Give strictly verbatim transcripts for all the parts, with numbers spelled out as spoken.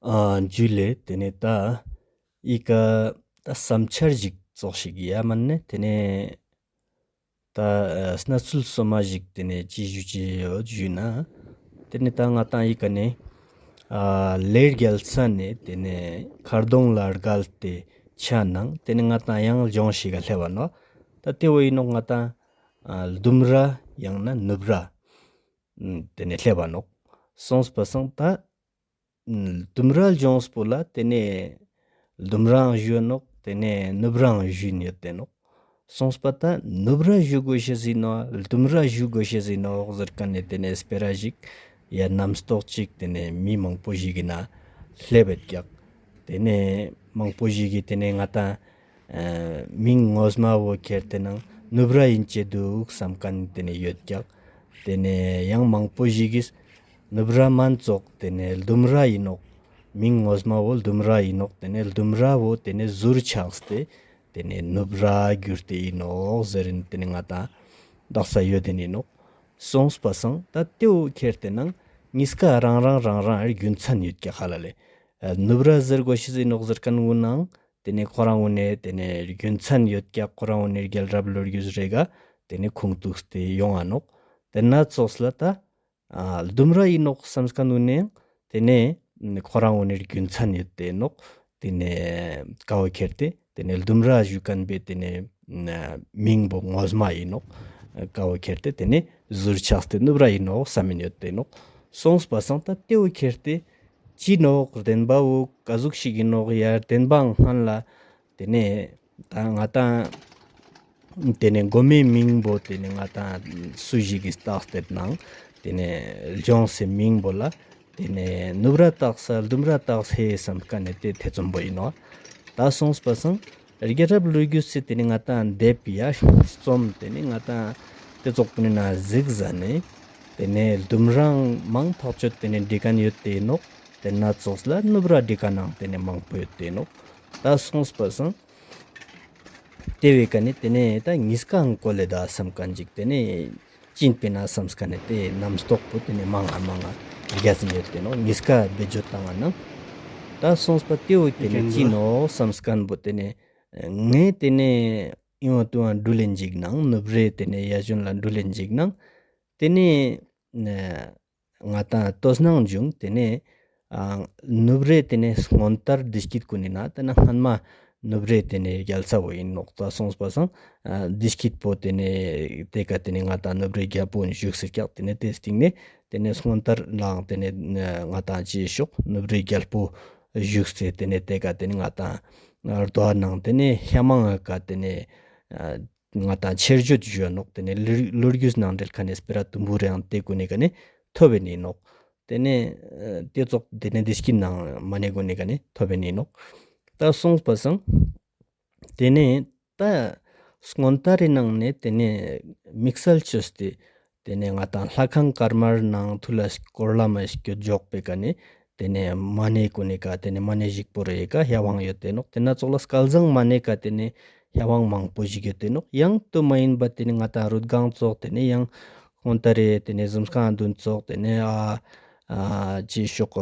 ཨ་ཇུ་ལེ། ཏེ་ནེ་ད་ཨི་ཀ་ད་བསམ་འཆར་ཞིག་ཙོགས་ཤིག་ཡ་མན་ནེ་ཏེ་ནེ་ད་ཨ་གནས་ཚུལ་སོ་མ་ཞིག་ཏེ་ནེ་ཅི་ཞུ་ཅེས་ཡོད་ཞུས་ན། ཏེ་ནེ་ད་ང་ཏང་ཨི་ཀ་ནེ་ཨ་ལས་རྒྱལ་ས་ནེ་ཏེ་ནེ་མཁར་གདོང་ལ་བརྒལ་ཏེ་ཆ་ནང་ཏེ་ནེ་ང་ཏང་ཡང་ལྗོངས་ཤིག་ག་སླེབས་པ་ནོག། ད་ཏེ་བོ་ཨིན་ནོག་ང་ཏང་ཨ་ལྡུམ་ར་ཡང་ན་ནུབ་ར་ཨ་ཏེ་ནེ་སླེབས་པ་ནོག། སོང་པ་སང་ད་ལྡུམ་ར་ལྗོངས་པོ་ལ་ཏེ་ནེ་ལྡུམ་རའང་ཞུའ་ནོག། ཏེ་ནེ་ནུབ་རའང་ཞུ་ཡིན་ཡོད་དེ་ནོག། སོང་པ་ད་ནུབ་ར་ཞུ་དགོས་ཤེས་ཨིན་ནོག། ལྡུམ་ར་ཞུ་དགོས་ཤེས་ཨིན་ནོག་ཟེར་ཁན་ནི་ཏེ་ནེ་སྤེ་ར་ཞིག་ཡ་རྣམ་རྟོག་ཅིག་ཏེ་ནེ་མི་མང་པོ་ཞིག་གི་ནང་སླེབས་ཡོད་ཀྱག། ཏེ་ནེ་མང་པོ་ཞིག་གི་ཏེ་ནེ་ང་ཏང་ཨ་མིང་ངོ་མ་བོ་ཁྱེར་ཏེ་ནང་ནུབ་ར་ཨིན་ཅེ་དུག་སམ་ཁན་ཏེ་ནེ་ཡོད་ཀྱག། ཏེ་ནེ་ཡང་མང་པོ་ཞིག་གིས་ནུབ་ར་མན་ཙོགས་ཏེ་ནེ་ལྡུམ་ར་ཨིན་ནོག། མིང་ངོ་མ་བོ་ལྡུམ་ར་ཨིན་ནོག། ཏེ་ནེ་ལྡུམ་ར་བོ་ཏེ་ནེ་ཟུར་ཆགས་ཏེ་ཏེ་ནེ་ནུབ་ར་གྱུར་ཏེ་ཨིན་ནོག་ཟེར་ཏེ་ནེ་ང་ཏང་དག་ས་ཡོད་དེ་ཨིན་ནོག། སོང་པ་སང་ད་ཏེ་བོ་ཁྱེར་ཏེ་ནང་ཉིས་ཀ་རང་རང་རང་རང་རྒྱུ་མཚན་ཡོད་ཀྱག་ཧ་ལ་ལེ། ཨ་ནུབ་ར་ཟེར་དགོས་ཤེས་ཨིན་ནོག་ཟེར་ཁན་གུན་ནང་ཏེ་ནེ་ཁོ་རང་གུན་ནི་ཏེ་ནེ་རྒྱུ་མཚན་ཡོད་ཀྱག། ཁོ་རང་གུན་ནི་རྒྱལ་རབས་ལོ་རྒྱུས་རེ་ག་ཏེ་ནེ་ཁུངས་གཏུགས་ཏེ་ཡོང་ང་ནོག། ཏེ་ན་ཙོགས་ལ་ད་ཨ་ལྡུམ་ར་ཨིན་ནོག་སམ་ཁན་གུན་ནི་ཏེ་ནེ་ཁོ་རང་གུན་ནི་རྒྱུ་མཚན་ཡོད་དེ་ནོག། ཏེ་ནེ་ཀ་བོ་ཁྱེར་ཏེ་ཏེ་ནེ་ལྡུམ་ར་ཞུ་ཁན་པོའི་ཏེ་ནེ་མིང་བོ་ངོ་མ་ཨིན་ནོག། ཀ་བོ་ཁྱེར་ཏེ་ཏེ་ནེ་ཟུར་ཆགས་ཏེ་ནུབ་ར་ཨིན་ནོག་སམ་ཨིན་ཡོད་དེ་ནོག། སོང་པ་སང་ད་ཏེ་བོ་ཁྱེར་ཏེ་ཅི་ནོག་བདེན་པ་བོ་ཀ་ཟུག་ཞིག་ཨིན་ནོག་ཡ་བདེན་པའང་སྔན་ལ་ཏེ་ནེ་ད་ང་ཏང་ཏེ་ནེ་གོ་མའི་མིང་བོ་ཏེ་ནེ་ང་ཏང་སུ་ཞིག་གིས་བཏགས་ཏེ་ནང་ཏེ་ནེ་ལྗོངས་སི་མིང་བོ་ལ་ཏེ་ནེ་ནུབ་ར་བཏགས་ས་ལྡུམ་ར་བཏགས་ས་སམ་ཁན་ནི་ཏེ་ཐེ་ཚོམ་བོ་ཨིན་ནོག། ད་སོང་པ་སང་རྒྱལ་རབས་ལོ་རྒྱུས་སི་ཏེ་ནེ་ང་ཏང་དེབ་ཡ་རྩོམ་ཏེ་ནེ་ང་ཏང་ཏེ་ཙོགས་པོའི་ནང་གཟིགས་ཟ་ནེ་ཏེ་ནེ་ལྡུམ་རའང་མང་ཐག་ཆོད་ཏེ་ནེ་བྲི་ཁན་ཡོད་དེ་ནོག། ཏེ་ན་ཙོགས་ལ་ནུབ་ར་བྲི་ཁན་ནང་ཏེ་ནེ་མང་པོ་ཡོད་དེ་ནོག། ད་སོང་པ་སང་ཏེ་བོའི་ཀ་ནེ་ཏེ་ནེ་ད་ཉིས་ཀའང་གོ་ལེ་ད་སམ་ཁན་ཅིག་ཏེ་ནེ་ཅི་ཨིན་པེ་ན་སམ་ཁན་ནི་ཏེ་རྣམ་རྟོག་པོ་ཏེ་ནེ་མང་ང་མང་ང་རྒྱས་ཏེ་ཡོད་དེ་ནོག། ཉིས་ཀ་བེད་སྤྱོད་བཏང་ང་ནང་ད་སོང་པ་ཏེ་བོ་ཏེ་ནེ་ཅི་ནོག་སམ་ཁན་བོ་ཏེ་ནེ་ངས་ཏེ་ནེ་ཨིན་བ་ཏུ་བ་འགྲུལ་ལེན་ཅིག་ནང་ནུབ་རའི་ཏེ་ནེ་ཡ་ཇུན་ལ་འགྲུལ་ལེན་ཅིག་ནང་ཏེ་ནེ་ང་ཏང་ལྟོས་སྣང་བྱུང་། ཏེ་ནེ་ཨ་ནུབ་རའི་ཏེ་ནེ་སྔོན་དར་བདེ་སྐྱིད་གུན་ནི་ནང་ཏེ་ནེ་སྔན་མ་ནུབ་རའི་ཏེ་ནེ་རྒྱལ་ས་བོ་ཨིན་ནོག། ད་སོང་པ་སང་ཨ་བདེ་སྐྱིད་པོ་ཏེ་ནེ་ཏེ་ཀ་ཏེ་ནེ་ང་ཏང་ནུབ་རའི་རྒྱལ་པོ་བཞུགས་སེ་ཀྱག། ཏེ་ནེ་ཏེ་སྟིང་ནེ་ཏེ་ནེ་སྔོན་དར་ལའང་ཏེ་ནེ་ང་ཏང་ཅི་ཤོག་ནུབ་རའི་རྒྱལ་པོ་བཞུགས་སེ་ཏེ་ནེ་ཏེ་ཀ་ཏེ་ནེ་ང་ཏང་རྡོ་ནང་ཏེ་ནེ་ཧེ་མང་ཀ་ཏེ་ནེ་ཨ་ང་ཏང་ཆེད་བརྗོད་ཞུའ་ནོག། ཏེ་ནེ་ལོ་ལོ་རྒྱུས་ནང་འབྲེལ་ཁན་ནི་སྤེ་ར་དུམ་བུ་རེའང་ཏེ་གུན་ནི་ཀ་ནེ་ཐོབ་བེ་ནི་ནོག། ཏེ་ནེ་ཨ་ཏེ་ཙོགས་ཏེ་ནེ་བདེ་སྐྱིད་ནང་མ་ནེ་གུན་ནི་ཀ་ནེ་ཐོབ་བེ་ནི་ནོག། ད་སོང་པ་སང་ཏེ་ནེ་ད་སྔོན་དར་རི་ནང་ནེ་ཏེ་ནེ་དམིགས་བསལ་ཅོས་ཏེ་ཏེ་ནེ་ང་ཏང་ལྷ་ཁང་དཀར་དམར་ནང་ཐུ་ལ་སྐོར་ལམ་མ་སྐྱོད་འཇོག་པེ་ཀ་ནེ་ཏེ་ནེ་མ་ནེ་གུན་ནི་ཀ་ཏེ་ནེ་མ་ནེ་ཞིག་པོ་རེ་ཀ་ཧེ་ཝང་ཡོད་དེ་ནོག། ཏེ་ན་ཙོགས་ལ་སྐལ་བཟང་མ་ནེ་ཀ་ཏེ་ནེ་ཧེ་ཝང་མང་པོ་ཞིག་ཡོད་དེ་ནོག། ཡང་ཏུ་མ་ཨིན་པ་ཏེ་ནེ་ང་ཏང་རུད་གང་ཙོགས་ཏེ་ནེ་ཡང་སྔོན་དར་རི་ཏེ་ནེ་གཟིམ་ཁང་དུན་ཙོགས་ཏེ་ནེ་ཨ་ཨ་ཅི་ཤོག་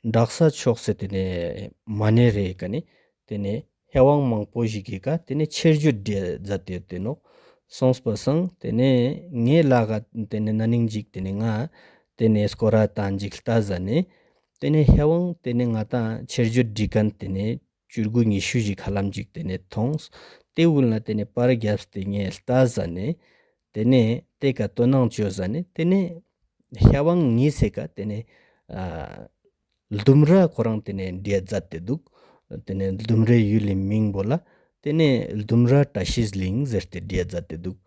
འབྲག་ས་ཕྱོགས་སེ་ཏེ་ནེ་མ་ནེ་རེ་ཀ་ནེ་ཏེ་ནེ་ཧེ་ཝང་མང་པོ་ཞིག་གི་ཀ་ཏེ་ནེ་ཆེད་བརྗོད་བྲིའ་ཛད་དེ་ཡོད་དེ་ནོག། སོང་པ་སང་ཏེ་ནེ་ངའི་ལག་ག་ཏེ་ནེ་ན་ནིང་ཅིག་ཏེ་ནེ་ང་ཏེ་ནེ་སྐོར་ར་ཏང་ཅིག་ལྟ་ཟ་ནེ་ཏེ་ནེ་ཧེ་ཝང་ཏེ་ནེ་ང་ཏང་ཆེད་བརྗོད་བྲི་ཁན་ཏེ་ནེ་བཅུ་དགུ་ཉི་ཤུ་ཞིག་ཧ་ལམ་ཅིག་ཏེ་ནེ་ཐོང་། ཏེ་གུན་ལ་ཏེ་ནེ་པར་རྒྱབ་སྟེ་ངས་ལྟ་ཟ་ནེ་ཏེ་ནེ་ཏེ་ཀ་དོ་སྣང་ཅོ་ཟ་ནེ་ཏེ་ནེ་ཧེ་ཝང་ཉིས་སེ་ཀ་ཏེ་ནེ་ཨ་ལྡུམ་ར་ཁོ་རང་ཏེ་ནེ་བྲིའ་ཛད་དེ་དུག། ཏེ་ནེ་ལྡུམ་རའི་ཡུལ་ལི་མིང་བོ་ལ་ཏེ་ནེ་ལྡུམ་ར་བཀྲ་ཤིས་གླིང་ཟེར་ཏེ་བྲིའ་ཛད་དེ་དུག།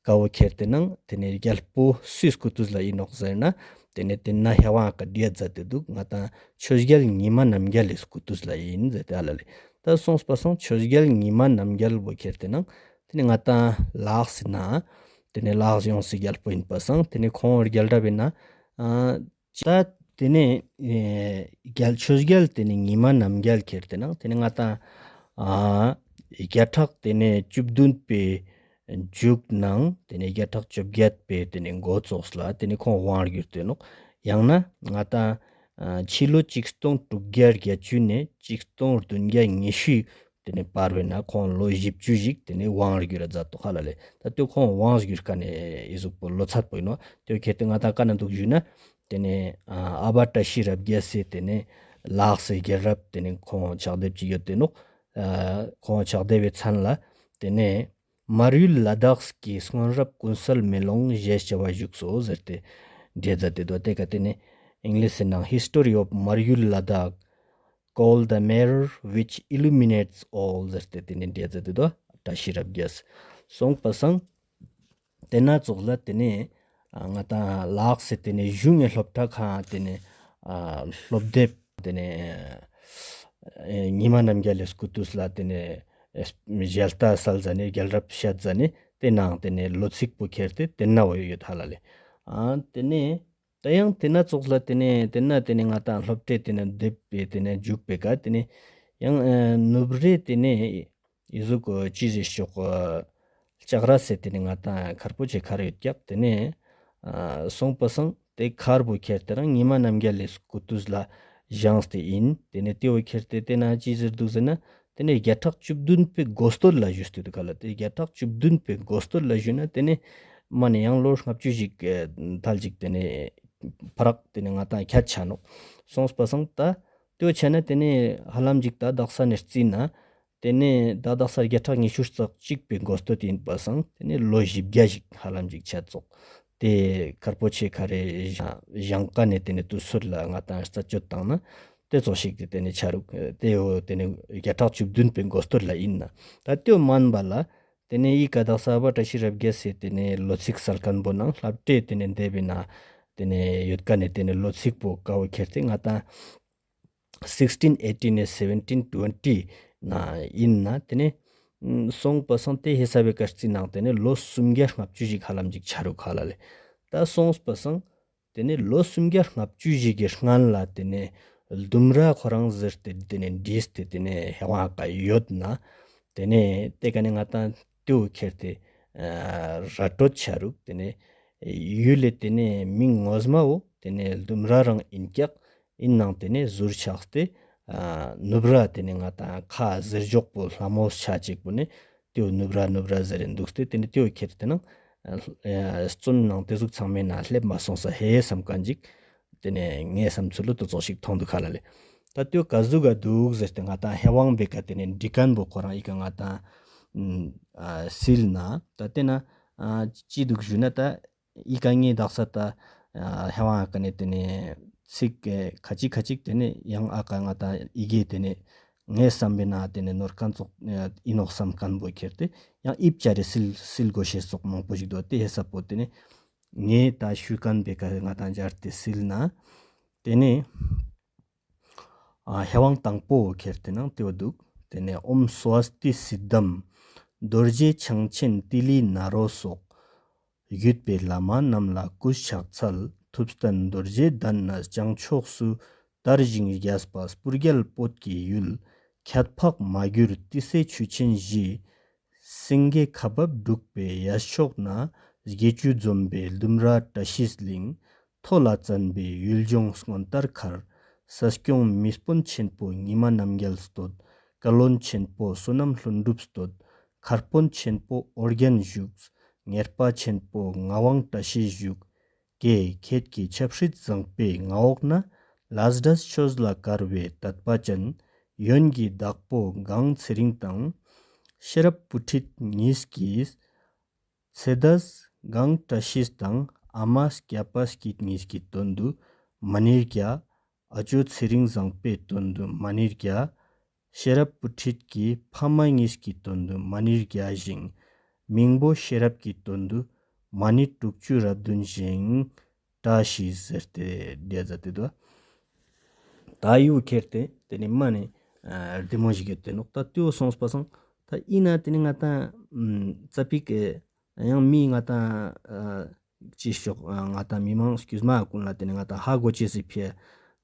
ཀ་བོ་ཁྱེར་ཏེ་ནང་ཏེ་ནེ་རྒྱལ་པོ་སུའི་སྐུ་དུས་ལ་ཨིན་ནོག་ཟེར་ན་ཏེ་ནེ་ཏེ་ན་ཧེ་ཝང་ཀ་བྲིའ་ཛད་དེ་དུག། ང་ཏང་ཆོས་རྒྱལ་ཉི་མ་རྣམ་རྒྱལ་ལི་སྐུ་དུས་ལ་ཨིན་ཟེར་ཏེ་ཨ་ལ་ལེ། ད་སོང་པ་སང་ཆོས་རྒྱལ་ཉི་མ་རྣམ་རྒྱལ་བོ་ཁྱེར་ཏེ་ནང་ཏེ་ནེ་ང་ཏང་ལ་དྭགས་སི་ནང་ཏེ་ནེ་ལ་དྭགས་ཡོངས་སི་རྒྱལ་པོ་ཨིན་པ་སང་ཏེ་ནེ་ཁོང་རྒྱལ་རབས་ཨིན་ན་ཨ་ད་ཏེ་ནེ་ཨེ་རྒྱལ་ཆོས་རྒྱལ་ཏེ་ནེ་ཉི་མ་རྣམ་རྒྱལ་ཁྱེར་ཏེ་ནང་ཏེ་ནེ་ང་ཏང་ཨ་བརྒྱ་ཕྲག་ཏེ་ནེ་བཅུ་བདུན་པའི་མཇུག་ནང་ཏེ་ནེ་བརྒྱ་ཕྲག་བཅོ་བརྒྱད་པའི་ཏེ་ནེ་འགོ་ཙོགས་ལ་ཏེ་ནེ་ཁོང་དབང་བསྒྱུར་ཏེ་ནོག། ཡང་ན་ང་ཏང་ ཕྱི་ལོ་ཆིག་སྟོང་དྲུག་བརྒྱ་བརྒྱད་ཅུ་ནེ་ཆིག་སྟོང་བདུན་བརྒྱ་ཉི་ཤུ་ཏེ་ནེ་བར་བའི་ནང་ཁོང་ལོ་བཞི་བཅུ་ཞིག་ཏེ་ནེ་དབང་བསྒྱུར་ར་མཛད་དོ་ཧ་ལ་ལེ། ད་ཏེ་ཁོང་དབང་བསྒྱུར་ཁན་ནི་ཨི་ཟུག་པོ་ལོ་ཚད་པོ་ཨིན་ནོག། ཏེ་ཁྱེར་ཏེ་ང་ཏང་ཀ་ནེ་དུག་ཞུ་ན་ཏེ་ནེ་ཨ་བ་བཀྲ་ཤིས་རབ་རྒྱས་སི་ཏེ་ནེ་ལ་དྭགས་སི་རྒྱལ་རབས་ཏེ་ནེ་ཁོང་ཕྱག་དེབ་ཅིག་ཡོད་དེ་ནོག། ཁོང་ཕྱག་དེབ་བི་མཚན་ལ་ཏེ་ནེ་མར་ཡུལ་ལ་དྭགས་ཀྱི་སྔོན་རབས་ཀུན་གསལ་མེ་ལོང་ཞེས་བྱ་བ་བཞུགས་སོ་ཟེར་ཏེ་བྲིས་མཛད་དེ་དུག། ཏེ་ཀ་ཏེ་ནེ་ཨིང་ལིཤ་སི་ནང་History of Maryul Ladakh, called the mirror which illuminates all ཟེར་ཏེ་ཏེ་ནེ་བྲིས་མཛད་དེ་དུག། བཀྲ་ཤིས་རབ་རྒྱས་སོང་པ་སང་ཏེ་ན་ཙོགས་ལ་ཏེ་ནེ་ང་ཏང་ལ་དྭགས་སི་ཏེ་ནེ་གཞུང་ངི་སློབ་གྲྭ་ཁང་ཏེ་ནེ་སློབ་དེབ་ཏེ་ནེ་ཉི་མ་རྣམ་རྒྱལ་ལི་སྐུ་དུས་ལ་ཏེ་ནེ་ཞལ་ལྟ་སལ་ཟ་ནེ་རྒྱལ་རབས་བཤད་ཟ་ནེ་ཏེ་ནང་ཏེ་ནེ་ལོ་ཚིགས་པོ་ཁྱེར་ཏེ་ཏེ་ན་བོ་ཡོད་ཧ་ལ་ལེ། ཨ་ཏེ་ནེ་ད་ཡང་ཏེ་ན་ཙོགས་ལ་ཏེ་ནེ་ཏེ་ན་ཏེ་ནེ་ང་ཏང་སློབ་གྲྭའི་ཏེ་ནེ་དེབ་པའི་ཏེ་ནེ་འཇུག་པའི་ཀ་ཏེ་ནེ་ཡང་ཨ་ནུབ་རའི་ཏེ་ནེ་ཨི་ཟུག་ཅི་ཟེར་ཤོག་ལྕགས་ར་སི་ཏེ་ནེ་ང་ཏང་མཁར་པོ་ཆེ་མཁར་ཡོད་ཀྱག། ཏེ་ནེ་ཨ་སོང་པ་སང་ཏེ་མཁར་བོ་ཁྱེར་ཏེ་རང་ཉི་མ་རྣམ་རྒྱལ་ལི་སྐུ་དུས་ལ་བཞེངས་ཏེ་ཨིན། ཏེ་ནེ་ཏེ་བོ་ཁྱེར་ཏེ་ཏེ་ན་ཅི་ཟེར་དུག་ཟེར་ན་ཏེ་ནེ་བརྒྱ་ཕྲག་བཅུ་བདུན་པའི་གོ་སྟོད་ལ་བཞུགས་ཏེ་དུག་ཧ་ལ། ཏེ་བརྒྱ་ཕྲག་བཅུ་བདུན་པའི་གོ་སྟོད་ལ་བཞུགས་ན་ཏེ་ནེ་མ་ནེ་ཡང་ལོ་ལྔ་བཅུ་ཞིག་ཐལ་ཅིག་ཏེ་ནེ་ཕ་རག་ཏེ་ནེ་ང་ཏང་ཁྱད་ཆ་ནོག། སོང་པ་སང་ད་ཏེ་བོ་ཆ་ན་ཏེ་ནེ་ཧ་ལམ་ཅིག་ད་དག་ས་ནེ་རྩིས་ན་ཏེ་ནེ་ད་དག་ས་བརྒྱ་ཕྲག་ཉི་ཤུ་རྩ་གཅིག་པའི་གོ་སྟོད་ཨིན་པ་སང་ཏེ་ནེ་ལོ་བཞི་བརྒྱ་ཞིག་ཧ་ལམ་ཅིག་ཆ་ཙོགས། ཏེ་མཁར་པོ་ཆེ་མཁར་རི་བཞེངས་ཀ་ནེ་ཏེ་ནེ་དུས་ཚོད་ལ་ང་ཏང་རྩད་གཅོད་བཏང་ན་ཏེ་ཙོགས་ཤིག་ཏེ་ཏེ་ནེ་ཆ་རུག། ཏེ་བོ་ཏེ་ནེ་བརྒྱ་ཕྲག་བཅུ་བདུན་པའི་གོ་སྟོད་ལ་ཨིན་ན། ད་ཏེ་བོ་མན་པ་ལ་ཏེ་ནེ་ཨི་ཀ་དག་ས་བ་བཀྲ་ཤིས་རབ་རྒྱས་སི་ཏེ་ནེ་ལོ་ཚིགས་སལ་ཁན་བོ་ནང་སློབ་གྲྭའི་ཏེ་ནེ་དེབ་བི་ནང་ཏེ་ནེ་ཡོད་ཀ་ནེ་ཏེ་ནེ་ལོ་ཚིགས་པོ་ཀ་བོ་ཁྱེར་ཏེ་ང་ཏང་sixteen eighteen ནེ་seventeen twenty ནང་ཨིན་ན་ཏེ་ནེ་སོང་པ་སང་ཏེ་ཧི་སབ་བི་ཀ་རྩིས་ནང་ཏེ་ནེ་ལོ་སུམ་བརྒྱ་ལྔ་བཅུ་ཞིག་ཧ་ལམ་ཅིག་ཆ་རུག་ཧ་ལ་ལེ། ད་སོང་པ་སང་ཏེ་ནེ་ལོ་སུམ་བརྒྱ་ལྔ་བཅུ་ཞིག་གི་སྔན་ལ་ཏེ་ནེ་ལྡུམ་ར་ཁོ་རང་ཟེར་ཏེ་ཏེ་ནེ་བྲིས་ཏེ་ཏེ་ནེ་ཧེ་ཝང་ཀ་ཡོད་ན་ཏེ་ནེ་ཏེ་ཀ་ནེ་ང་ཏང་ཏེ་བོ་ཁྱེར་ཏེ་ཨ་ར་སྤྲོད་ཆ་རུག། ཏེ་ནེ་ཡུལ་ལི་ཏེ་ནེ་མིང་ངོ་མ་བོ་ཏེ་ནེ་ལྡུམ་ར་རང་ཨིན་ཀྱག། ཨིན་ནའང་ཏེ་ནེ་ཟུར་ཆགས་ཏེ་ཨ་ནུབ་ར་ཏེ་ནེ་ང་ཏང་ཁ་ཟེར་འཇོག་པོ་ལྷ་མོ་ཆ་ཅིག་པོ་ནེ་ཏེ་བོ་ནུབ་ར་ནུབ་ར་ཟེར་རེ་དུག་སྟེ་ཏེ་ནེ་ཏེ་བོ་ཁྱེར་ཏེ་ནང་ཨ་རྩོམ་ནང་ཏེ་ཟུག་ཚང་མའི་ནང་སླེབས་མ་སོང་ས་ཧེ་སམ་ཁན་ཅིག་ཏེ་ནེ་ངའི་སམ་ཚུལ་ལོ་ཏེ་ཙོགས་ཤིག་ཐོང་དུག་ཧ་ལ་ལེ། ད་ཏེ་བོ་ཀ་ཟུག་ག་དུག་ཟེར་ཏེ་ང་ཏང་ཧེ་ཝང་བི་ཀ་ཏེ་ནེ་འབྲི་ཁན་བོ་ཁོ་རང་ཨི་ཀ་ང་ཏང་ཨ་སིལ་ན་ད་ཏེ་ན་ཨ་ཅི་དུག་ཞུ་ན་ད་ཨི་ཀ་ངའི་དག་ས་ད་ཨ་ཧེ་ཝང་ཀ་ནེ་ཏེ་ནེ་ཚིག་ཁ་ཅིག་ཁ་ཅིག་ཏེ་ནེ་ཡང་ཨ་ཀ་ང་ཏང་ཨི་གེ་ཏེ་ནེ་ངའི་སམ་བི་ནང་ཏེ་ནེ་ནོར་ཁན་ཙོགས་ཨིན་ནོག་སམ་ཁན་བོ་ཁྱེར་ཏེ་ཡང་ཨིབ་ཅ་རེ་སིལ་སིལ་གོ་ཤེས་ཙོགས་མང་པོ་ཞིག་དུག། ཏེ་ཧེ་སབ་པོ་ཏེ་ནེ་ངའི་ད་ཞུ་ཁན་བི་ཀ་ང་ཏང་སྦྱར་ཏེ་སིལ་ན་ཏེ་ནེ་ཨ་ཧེ་ཝང་དང་པོ་ཁྱེར་ཏེ་ནང་ཏེ་བོ་དུག། ཏེ་ནེ་ཨོཾ་སྭ་སྟི་སིདྡྷཾ། རྡོ་རྗེ་འཆང་ཆེན་ཏི་ལི་ནཱ་རོ་སོགས། བརྒྱུད་པའི་བླ་མ་རྣམས་ལ་གུས་ཕྱག་འཚལ། ཐུབ་བསྟན་རྡོ་རྗེ་གདན་ནས་བྱང་ཕྱོགས་སུ་དར་ཞིང་རྒྱས་པ་སྤུར་རྒྱལ་བོད་ཀྱི་ཡུལ། ཁྱད་འཕགས་མ་གྱུར་ཏི་སེའི་ཆུ་ཆེན་བཞི། སེང་གེ་ཁ་འབབ་འབྲུག་པའི་གཡས་ཕྱོགས་ན། དགེ་བཅུ་འཛོམས་པའི་ལྡུམ་ར་བཀྲ་ཤིས་གླིང་། མཐོ་ལ་བཙན་པའི་ཡུལ་ལྗོངས་སྔོན་ལྟར་མཁར། ས་སྐྱོང་མི་དཔོན་ཆེན་པོ་ཉི་མ་རྣམ་རྒྱལ་སྟོད། བཀའ་བློན་ཆེན་པོ་བསོད་ནམས་ལྷུན་གྲུབ་སྟོད། མཁར་དཔོན་ཆེན་པོ་ཨོ་རྒྱན་བཞུགས། གཉེར་པ་ཆེན་པོ་ངག་དབང་བཀྲ་ཤིས་བཞུགས། ཀྱེ་ཁྱེད་ཀྱི་ཆབ་སྲིད་བཟང་པོའི་མངའ་འོག་ན། ལ་དྭགས་ཆོས་ལ་དཀར་བའི་དད་པ་ཅན། ཡོན་གྱི་བདག་པོ་གང་ཚེ་རིང་དང་། ཤེས་རབ་བུ་ཁྲིད་གཉིས་ཀྱིས། ཚེ་འདས་གང་བཀྲ་ཤིས་དང་། ཨ་མ་སྐྱབས་པ་སྐྱིད་གཉིས་ཀྱི་དོན་དུ་མ་ཎི་བརྒྱ། ཨ་ཇོ་ཚེ་རིང་བཟང་པོའི་དོན་དུ་མ་ཎི་བརྒྱ། ཤེས་རབ་བུ་ཁྲིད་ཀྱི་ཕ་མ་གཉིས་ཀྱི་དོན་དུ་མ་ཎི་བརྒྱ་བཞེངས། མིང་པོ་ཤེས་རབ་ཀྱི་དོན་དུ་མ་ཎི་དྲུག་ཅུ་རེ་བདུན་བཞེངས། བཀྲ་ཤིས་ཟེར་ཏེ་བྲིས་མཛད་དེ་དུག། ད་ཡུ་ཁྱེར་ཏེ་ཏེ་ནེ་མ་ནེ་ཨ་བདེ་མོ་ཞིག་ཡོད་དེ་ནོག། ད་ཏེ་བོ་སོང་པ་སང་ད་ཨིན་ན་ཏེ་ནེ་ང་ཏང་ཙ་པིག་ཡང་མི་ང་ཏང་ཨ་ཅི་ཤོག་ཨ་ང་ཏང་མི་མང་སྐྱུས་མ་ཀུན་ལ་ཏེ་ནེ་ང་ཏང་ཧ་གོ་ཅེས་སི་ཕི་ཡ་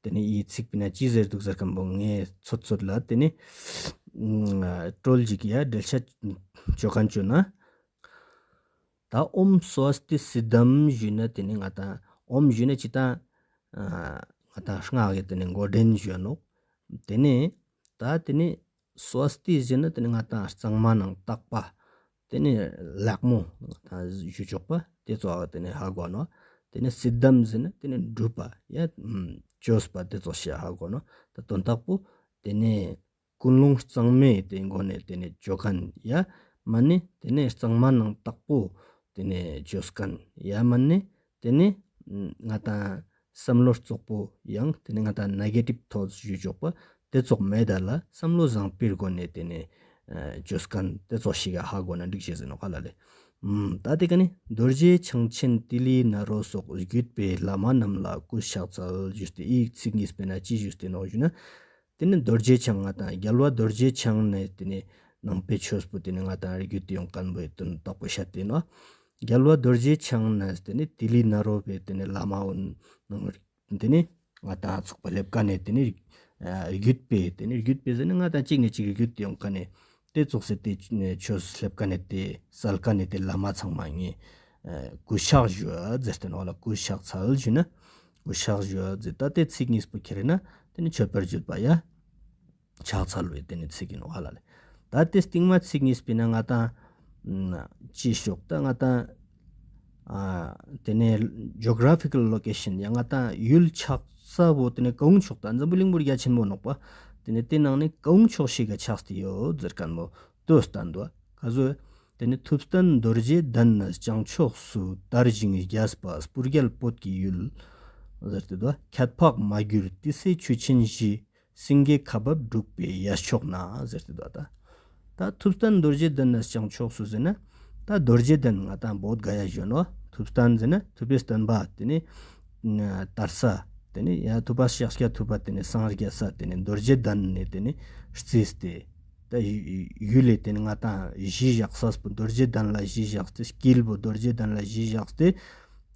ཏེ་ནེ་ཨི་ཚིག་པི་ན་ཅི་ཟེར་དུག་ཟེར་ཁན་བོ་ངས་ཚོད་ཚོད་ལ་ཏེ་ནེ་ཨ་ཀྲོལ་ཞིག་ཡ་འགྲེལ་བཤད་ཅོ་ཁན་ཅོ་ན། ད་ཨོཾ་སྭ་སྟི་སིདྡྷཾ་ཞུས་ན་ཏེ་ནེ་ང་ཏང་ཨོཾ་ཞུས་ན་ཅི་ད་ཨ་ ང་ཏང་སྔགས་ཀྱི་ཏེ་ནེ་མགོ་འདྲེན་ཞུ་ནོག། ཏེ་ནེ་ད་ཏེ་ནེ་སྭ་སྟི་ཟེར་ན་ཏེ་ནེ་ང་ཏང་གཙང་མ་ནང་དག་པ། ཏེ་ནེ་ལེགས་མོ་ང་ཏང་ཞུ་ཆོག་པ་ཏེ་ཙོགས་ཏེ་ནེ་ཧ་གོ་ནོག། ཏེ་ནེ་སིདྡྷམ་ཟེར་ན་ཏེ་ནེ་གྲུབ་པ་ཡ་ཨམ་བཅོས་པ་ཏེ་ཙོགས་ཤིག་ཧ་གོ་ནོག། ད་དོན་དག་པོ་ཏེ་ནེ་ཀུན་སློང་གཙང་མའི་ཏེ་སྒོ་ནེ་ཏེ་ནེ་བཅོ་མཁན་ཡ་མ་ནེ་ཏེ་ནེ་གཙང་མ་ནང་དག་པོ་ཏེ་ནེ་བཅོས་མཁན་ཡ་མ་ནེ་ཏེ་ནེ་ང་ཏང་བསམ་བློ་རྩོག་པོ་ཡང་ཏེ་ནེ་ང་ཏང་ནེ་གེ་ཊིབ་ཐོཊ་ཞུ་ཆོག་པ་ཏེ་ཙོགས་མེད་ད་ལ་བསམ་བློ་བཟང་པོའི་སྒོ་ནེ་ཏེ་ནེ་ཨ་བཅོས་མཁན་ཏེ་ཙོགས་ཤིག་ག་ཧ་གོ་ན་འགྲིག་ཅེས་ཟེར་ནོག་ཧ་ལ་ལེ། ཨམ་ད་ཏེ་ཀ་ནེ་རྡོ་རྗེ་འཆང་ཆེན་ཏི་ལི་ནཱ་རོ་སོགས་བརྒྱུད་པའི་བླ་མ་རྣམས་ལ་གུས་ཕྱག་འཚལ་ཞུས་ཏེ་འི་ཚིག་གཉིས་པོའི་ནང་ཅི་ཞུས་ཏེ་ནོག་ཞུ་ན། ཏེ་ནེ་རྡོ་རྗེ་འཆང་ང་ཏང་རྒྱལ་བ་རྡོ་རྗེ་འཆང་ནེ་ཏེ་ནེ་ནང་པའི་ཆོས་པོ་ཏེ་ནེ་ང་ཏང་རིགས་རྒྱུད་ཏེ་ཡོང་མཁན་པོའི་དོན་དག་པོ་བཤད་དེ་ནོག། རྒྱལ་བ་རྡོ་རྗེ་འཆང་ནེ་ཏེ་ནེ་ཏི་ལི་ནཱ་རོ་པའི་ཏེ་ནེ་བླ་མ་འོ་ནང་ཏེ་ནེ་ང་ཏང་ཚོགས་པ་སླེབས་ཀ་ནེ་ཏེ་ནེ་ཨ་བརྒྱུད་པའི་ཏེ་ནེ་བརྒྱུད་པའི་ཟེར་ན་ང་ཏང་གཅིག་ནེ་གཅིག་བརྒྱུད་དེ་ཡོང་ཀ་ནེ་ཏེ་ཙོགས་སེ་ཏེ་ཆོས་སླེབས་ཀ་ནེ་ཏེ་སལ་ཀ་ནེ་ཏེ་བླ་མ་ཚང་མ་ངེ་ཨ་གུས་ཕྱག་ཞུ་ཟེར་ཏེ་ནོག་ལ། གུས་ཕྱག་འཚལ་ཞུ་ན་གུས་ཕྱག་ཞུ་ཟེར། ད་ཏེ་ཚིག་གཉིས་པོ་ཁྱེར་ན་ཏེ་ནེ་མཆོད་པར་བརྗོད་པ་ཡ་ཕྱག་འཚལ་བའི་ཏེ་ནེ་ཚིག་ཨིན་ནོག་ཧ་ལ་ལེ། ད་ཏེ་སྟིང་མ་ཚིག་གཉིས་པོའི་ནང་ང་ཏང་ཨ་ཅི་ཞུ་ད་ང་ཏང་ཨ་ཏེ་ནེ་ཇོ་གྲ་ཕི་ཀལ་ལོ་ཀེ་ཤན་ཡ་ང་ཏང་ཡུལ་ཆགས་ས་བོ་ཏེ་ནེ་གང་ཕྱོགས་ད་འཛམ་བུ་གླིང་བོ་རྒྱ་ཆེན་མོ་ནོག་པ། ཏེ་ནེ་ཏེ་ནང་ནེ་གང་ཕྱོགས་ཤིག་ག་ཆགས་ཏེ་ཡོད་ཟེར་མཁན་བོ་ལྟོས་སྟན་དུག། ག་ཟུག། ཏེ་ནེ་ཐུབ་བསྟན་རྡོ་རྗེ་གདན་ནས་བྱང་ཕྱོགས་སུ། དར་ཞིང་རྒྱས་པ་སྤུར་རྒྱལ་བོད་ཀྱི་ཡུལ། ཟེར་ཏེ་དུག། ཁྱད་འཕགས་མ་གྱུར་ཏི་སེའི་ཆུ་ཆེན་བཞི། སེང་གེ་ཁ་འབབ་འབྲུག་པའི་ཡ་ཕྱོགས་ན། ཟེར་ཏེ་དུག་ད། ད་ཐུབ་བསྟན་རྡོ་རྗེ་གདན་ནས་བྱང་ཕྱོགས་སུ་ཟེར་ན། ད་རྡོ་རྗེ་གདན་ང་ཏང་བོད་ག་ཡ་ཞུ་ནོག། ཐུབ་བསྟན་ཟེར་ན་ཐུབ་པའི་བསྟན་པ་ཏེ་ནེ་ཨ་དར་ས། ཏེ་ནེ་ཡ་ཐུབ་པ་ཤཱཀྱ་ཐུབ་པ་ཏེ་ནེ་སངས་རྒྱས་ས་ཏེ་ནེ་རྡོ་རྗེ་གདན་ནེ་ཏེ་ནེ་རྩིས་ཏེ། ད་ཡུལ་ལེ་ཏེ་ནེ་ང་ཏང་གཞི་བཞག་ས་པོ་རྡོ་རྗེ་གདན་ལ་གཞི་བཞག་སྟེ་དཀྱིལ་པོ་རྡོ་རྗེ་གདན་ལ་གཞི་བཞག་སྟེ།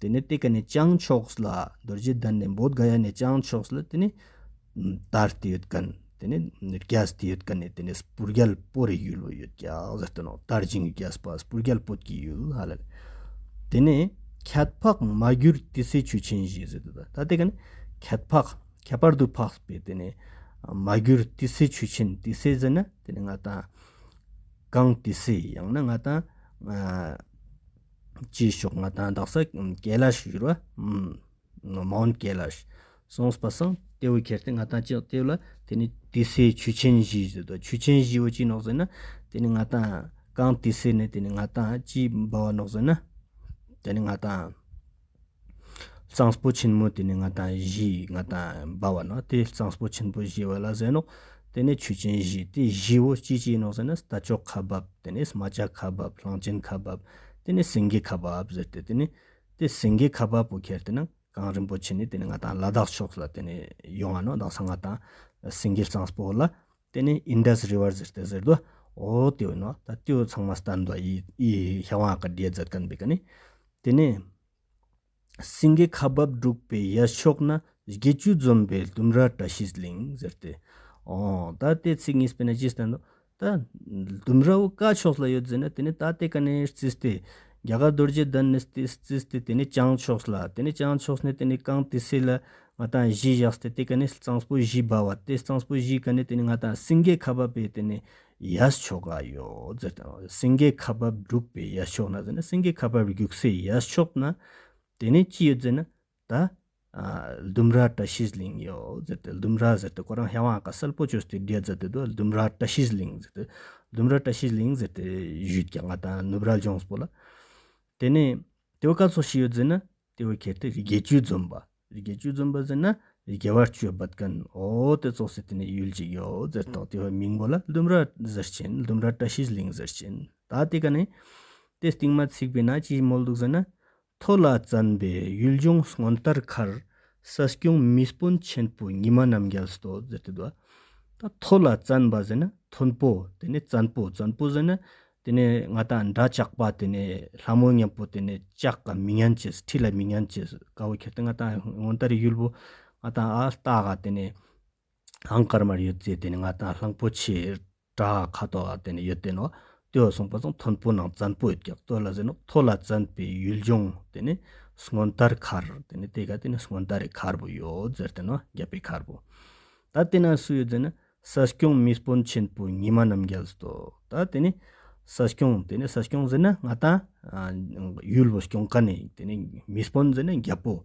ཏེ་ནེ་ཏེ་ཀ་ནེ་བྱང་ཕྱོགས་ལ་རྡོ་རྗེ་གདན་ནེ་བོད་ག་ཡ་ནེ་བྱང་ཕྱོགས་ལ་ཏེ་ནེ་དར་ཏེ་ཡོད་མཁན། ཏེ་ནེ་རྒྱས་ཏེ་ཡོད་མཁན་ནེ་ཏེ་ནེ་སྤུར་རྒྱལ་བོད་རི་ཡུལ་བོ་ཡོད་ཀྱག་ཟེར་ཏེ་ནོག། དར་ཞིང་རྒྱས་པ་སྤུར་རྒྱལ་བོད་ཀྱི་ཡུལ་ཧ་ལ་ལེ། ཏེ་ནེ་ཁྱད་འཕགས་མ་གྱུར་ཏི་སེའི་ཆུ་ཆེན་བཞི་ཟེར་ཏེ་དུག། ད་ཏེ་ཀ་ནེ་ཁྱད་འཕགས་ཁྱད་པར་དུ་འཕགས་པའི་ཏེ་ནེ་མ་གྱུར་ཏི་སེའི་ཆུ་ཆེན། ཏི་སེ་ཟེར་ན་ཏེ་ནེ་ང་ཏང་གངས་ཏི་སེ་ཡང་ན་ང་ཏང་ཨ་ཅི་ཕྱོགས་ང་ཏང་དག་ས་ཀེ་ལ་ཤ་ཞུ་ར། མའུནཊ་ཀེ་ལ་ཤ་སོང་པ་སང་ཏེ་བོ་ཁྱེར་ཏེ་ང་ཏང་ཅི་ཏེ་བོ་ལ་ཏེ་ནེ་ཏི་སེའི་ཆུ་ཆེན་བཞི་ཟེར་དུག། ཆུ་ཆེན་བཞི་བོ་ཅི་ནོག་ཟེར་ན་ཏེ་ནེ་ང་ཏང་གངས་ཏི་སེ་ནེ་ཏེ་ནེ་ང་ཏང་ཅི་འབབ་བ་ནོག་ཟེར་ན་ཏེ་ནེ་ང་ཏང་གཙང་པོ་ཆེན་མོ་ཏེ་ནེ་ང་ཏང་བཞི་ང་ཏང་འབབ་བ་ནོག། ཏེ་གཙང་པོ་ཆེན་པོ་བཞི་བོ་ལ་ཟེར་ནོག། ཏེ་ནེ་ཆུ་ཆེན་བཞི། ཏེ་བཞི་བོ་ཅི་ཅི་ནོག་ཟེར་ན་རྟ་མཆོག་ཁ་འབབ། ཏེ་ནེ་རྨ་བྱ་ཁ་འབབ། གླང་ཆེན་ཁ་འབབ། ཏེ་ནེ་སེང་གེ་ཁ་འབབ་ཟེར་ཏེ། ཏེ་ནེ་ཏེ་སེང་གེ་ཁ་འབབ་པོ་ཁྱེར་ཏེ་ན་གངས་རིན་པོ་ཆེ་ནེ་ཏེ་ནེ་ང་ཏང་ལ་དྭགས་ཕྱོགས་ལ་ཏེ་ནེ་ཡོང་ང་ནོག། དག་ས་ང་ཏང་སེང་གེ་གཙང་པོ་ལ་ཏེ་ནེ་ཨིན་ཌས་རི་ཝར་ཟེར་ཏེ་ཟེར་དུག། འོ་ཏེ་བོ་ནོག། ད་ཏེ་བོ་ཚང་མ་སྟན་དུག། འི་འི་ཧ་ཝང་ཀ་བྲིས་མཛད་མཁན་པོའི་ཀ་ནེ། ཏེ་ནེ་སེང་གེ་ཁ་འབབ་འབྲུག་པའི་ཡ་ཕྱོགས་ན། དགེ་བཅུ་འཛོམས་པའི་ལྡུམ་ར་བཀྲ་ཤིས་གླིང་ཟེར་ཏེ། འོ་ད་ཏེ་ཚིག་གཉིས་པོའི་ནང་ཅི་སྟན་དུག། ད་ལྡུམ་ར་བོ་ཀ་ཕྱོགས་ལ་ཡོད་ཟེར་ན་ཏེ་ནེ་ད་ཏེ་ཀ་ནེ་རྩིས་ཏེ་རྒྱ་གར་རྡོ་རྗེ་གདན་ནེ་རྩིས་ཏེ་ཏེ་ནེ་བྱང་ཕྱོགས་ལ་ཏེ་ནེ་བྱང་ཕྱོགས་ནེ་ཏེ་ནེ་གངས་ཏི་སེ་ལ་ང་ཏང་གཞི་བཞག་སྟེ་ཏེ་ཀ་ནེ་གཙང་པོ་བཞི་འབབ་བ། ཏེ་གཙང་པོ་བཞི་ཀ་ནེ་ཏེ་ནེ་ང་ཏང་སེང་གེ་ཁ་འབབ་པའི་ཏེ་ནེ་ཡ་ཕྱོགས་ལ་ཡོད་ཟེར་ཏེ། སེང་གེ་ཁ་འབབ་འབྲུག་པའི་ཡ་ཕྱོགས་ན་ཟེར་ན་སེང་གེ་ཁ་འབབ་རྒྱུག་སའི་ཡ་ཕྱོགས་ན་ཏེ་ནེ་ཅི་ཡོད་ཟེར་ན་ད་ཨ་ལྡུམ་ར་བཀྲ་ཤིས་གླིང་ཡོད་ཟེར་ཏེ། ལྡུམ་ར་ཟེར་ཏེ་ཁོ་རང་ཧ་ཝང་ཀ་གསལ་པོ་ཅོས་ཏེ་བྲིས་མཛད་དེ་དུག། ལྡུམ་ར་བཀྲ་ཤིས་གླིང་ཟེར་ཏེ། ལྡུམ་ར་བཀྲ་ཤིས་གླིང་ཟེར་ཏེ་ཞུས་ཀྱག་ང་ཏང་ནུབ་ར་ལྗོངས་པོ་ལ། ཏེ་ནེ་ཏེ་བོ་ཀ་ཙོགས་ཤིག་ཡོད་ཟེར་ན་ཏེ་བོ་ཁྱེར་ཏེ་དགེ་བཅུ་འཛོམས་པ། དགེ་བཅུ་འཛོམས་པ་ཟེར་ན་དགེ་བ་བཅུ་འབད་མཁན། འོ་ཏེ་ཙོགས་སེ་ཏེ་ནེ་ཡུལ་ཅིག་ཡོད་ཟེར་དུག། ཏེ་བོ་མིང་པོ་ལ་ལྡུམ་ར་ཟེར་ཅེན། ལྡུམ་ར་བཀྲ་ཤིས་གླིང་ཟེར་ཅེན། ད་ཏེ་ཀ་ནེ་ཏེ་སྟིང་མ་ཚིག་པོའི་ནང་ཅི་མོལ་དུག་ཟེར་ན། མཐོ་ལ་བཙན་པའི་ཡུལ་ལྗོངས་སྔོན་ལྟར་མཁར། ས་སྐྱོང་མི་དཔོན་ཆེན་པོ་ཉི་མ་རྣམ་རྒྱལ་བསྟོད་ཟེར་ཏེ་དུག། ད་མཐོ་ལ་བཙན་པ་ཟེར་ན་མཐོན་པོ། ཏེ་ནེ་བཙན་པོ། བཙན་པོ་ཟེར་ན་ཏེ་ནེ་ང་ཏང་འདྲ་ཆགས་པ་ཏེ་ནེ་ལྷ་མོ་ཉམ་པོ་ཏེ་ནེ་ལྕགས་ཀ་མི་ཉན་ཅེས་ཁྲི་ལ་མི་ཉན་ཅེས་ཀ་བོ་ཁྱེར་ཏེ་ང་ཏང་སྔོན་ལྟར་ཡུལ་བོ་ང་ཏང་ཨ་ལྟག་ག་ཏེ་ནེ་ཨང་དཀར་མར་ཡོད་ཅེས་ཏེ་ནེ་ང་ཏང་གླང་པོ་ཆེ་བྲག་ཁ་ཐོག་ག་ཏེ་ནེ་ཡོད་དེ་ནོག། ཏེ་བོ་སོང་པ་སང་མཐོན་པོ་ནང་བཙན་པོ་ཡོད་ཀྱག། ཏོ་ལ་ཟེར་ནོག། མཐོ་ལ་བཙན་པའི་ཡུལ་ལྗོངས་ཏེ་ནེ་ སྔོན་དར་མཁར། ཏེ་ནེ་ཏེ་ཀ་ཏེ་ནེ་སྔོན་དར་རི་མཁར་བོ་ཡོད་ཟེར་ཏེ་ནོག་རྒྱལ་པོའི་མཁར་བོ། ད་ཏེ་ན་སུ་ཡོད་ཟེར་ན་ས་སྐྱོང་མི་དཔོན་ཆེན་པོ་ཉི་མ་རྣམ་རྒྱལ་སྟོད། ད་ཏེ་ནེ་ས་སྐྱོང་ཏེ་ནེ་ས་སྐྱོང་ཟེར་ན་ང་ཏང་ཡུལ་བོ་སྐྱོང་ཁན་ནི་ཏེ་ནེ་མི་དཔོན་ཟེར་ན་རྒྱལ་པོ།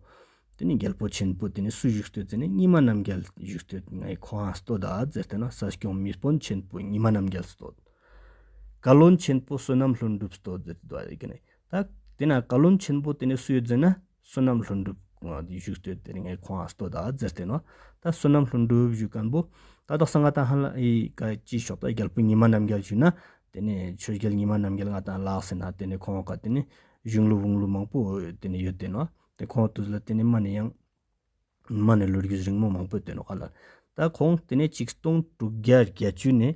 ཏེ་ནེ་རྒྱལ་པོ་ཆེན་པོ་ཏེ་ནེ་སུ་བཞུགས་སྟོད་ཟེར་ན་ཉི་མ་རྣམ་རྒྱལ་བཞུགས་སྟོད་ང་ཁོང་སྟོད་ད་ཟེར་ཏེ་ན་ས་སྐྱོང་མི་དཔོན་ཆེན་པོ་ཉི་མ་རྣམ་རྒྱལ་སྟོད། བཀའ་བློན་ཆེན་པོ་བསོད་ནམས་ལྷུན་གྲུབ་སྟོད་ཟེར་ཏེ་དུག་ཨ་ཏེ་ཀ་ནེ། ད་ཏེ་ན་བཀའ་བློན་ཆེན་པོ་ཏེ་ནེ་སུ་ཡོད་ཟེར་ན་བསོད་ནམས་ལྷུན་གྲུབ་བཞུགས་སྟོད་ཏེ་ནེ་ང་ཁོང་སྟོད་ད་ཟེར་ཏེ་ནོག་ད་བསོད་ནམས་ལྷུན་གྲུབ་བཞུགས་ཁན་བོ་ད་དག་ས་ང་ཏང་ཧ་ལ་ཨི་ཀ་ཅི་ཤོག་ད་རྒྱལ་པོ་ཉི་མ་རྣམ་རྒྱལ་བཞུགས་ན་ཏེ་ནེ་ཆོས་རྒྱལ་ཉི་མ་རྣམ་རྒྱལ་ང་ཏང་ལགས་ཟེར་ན་ཏེ་ནེ་ཁོང་ཀ་ཏེ་ནེ་གཞུང་ལུགས་བོང་ལུགས་མང་པོ་ཏེ་ནེ་ཡོད་ཏེ་ནོག་ཏེ་ཁོང་དུས་ལ་ཏེ་ནེ་མ་ནེ་ཡང་མ་ནེ་ལོ་རྒྱུས་རིང་མོ་མང་པོ་ཡོད་ཏེ་ནོག་ཧ་ལ། ད་ཁོང་ཏེ་ནེ་ཆིག་སྟོང་དྲུག་བརྒྱ་བརྒྱད་ཅུ་ནེ་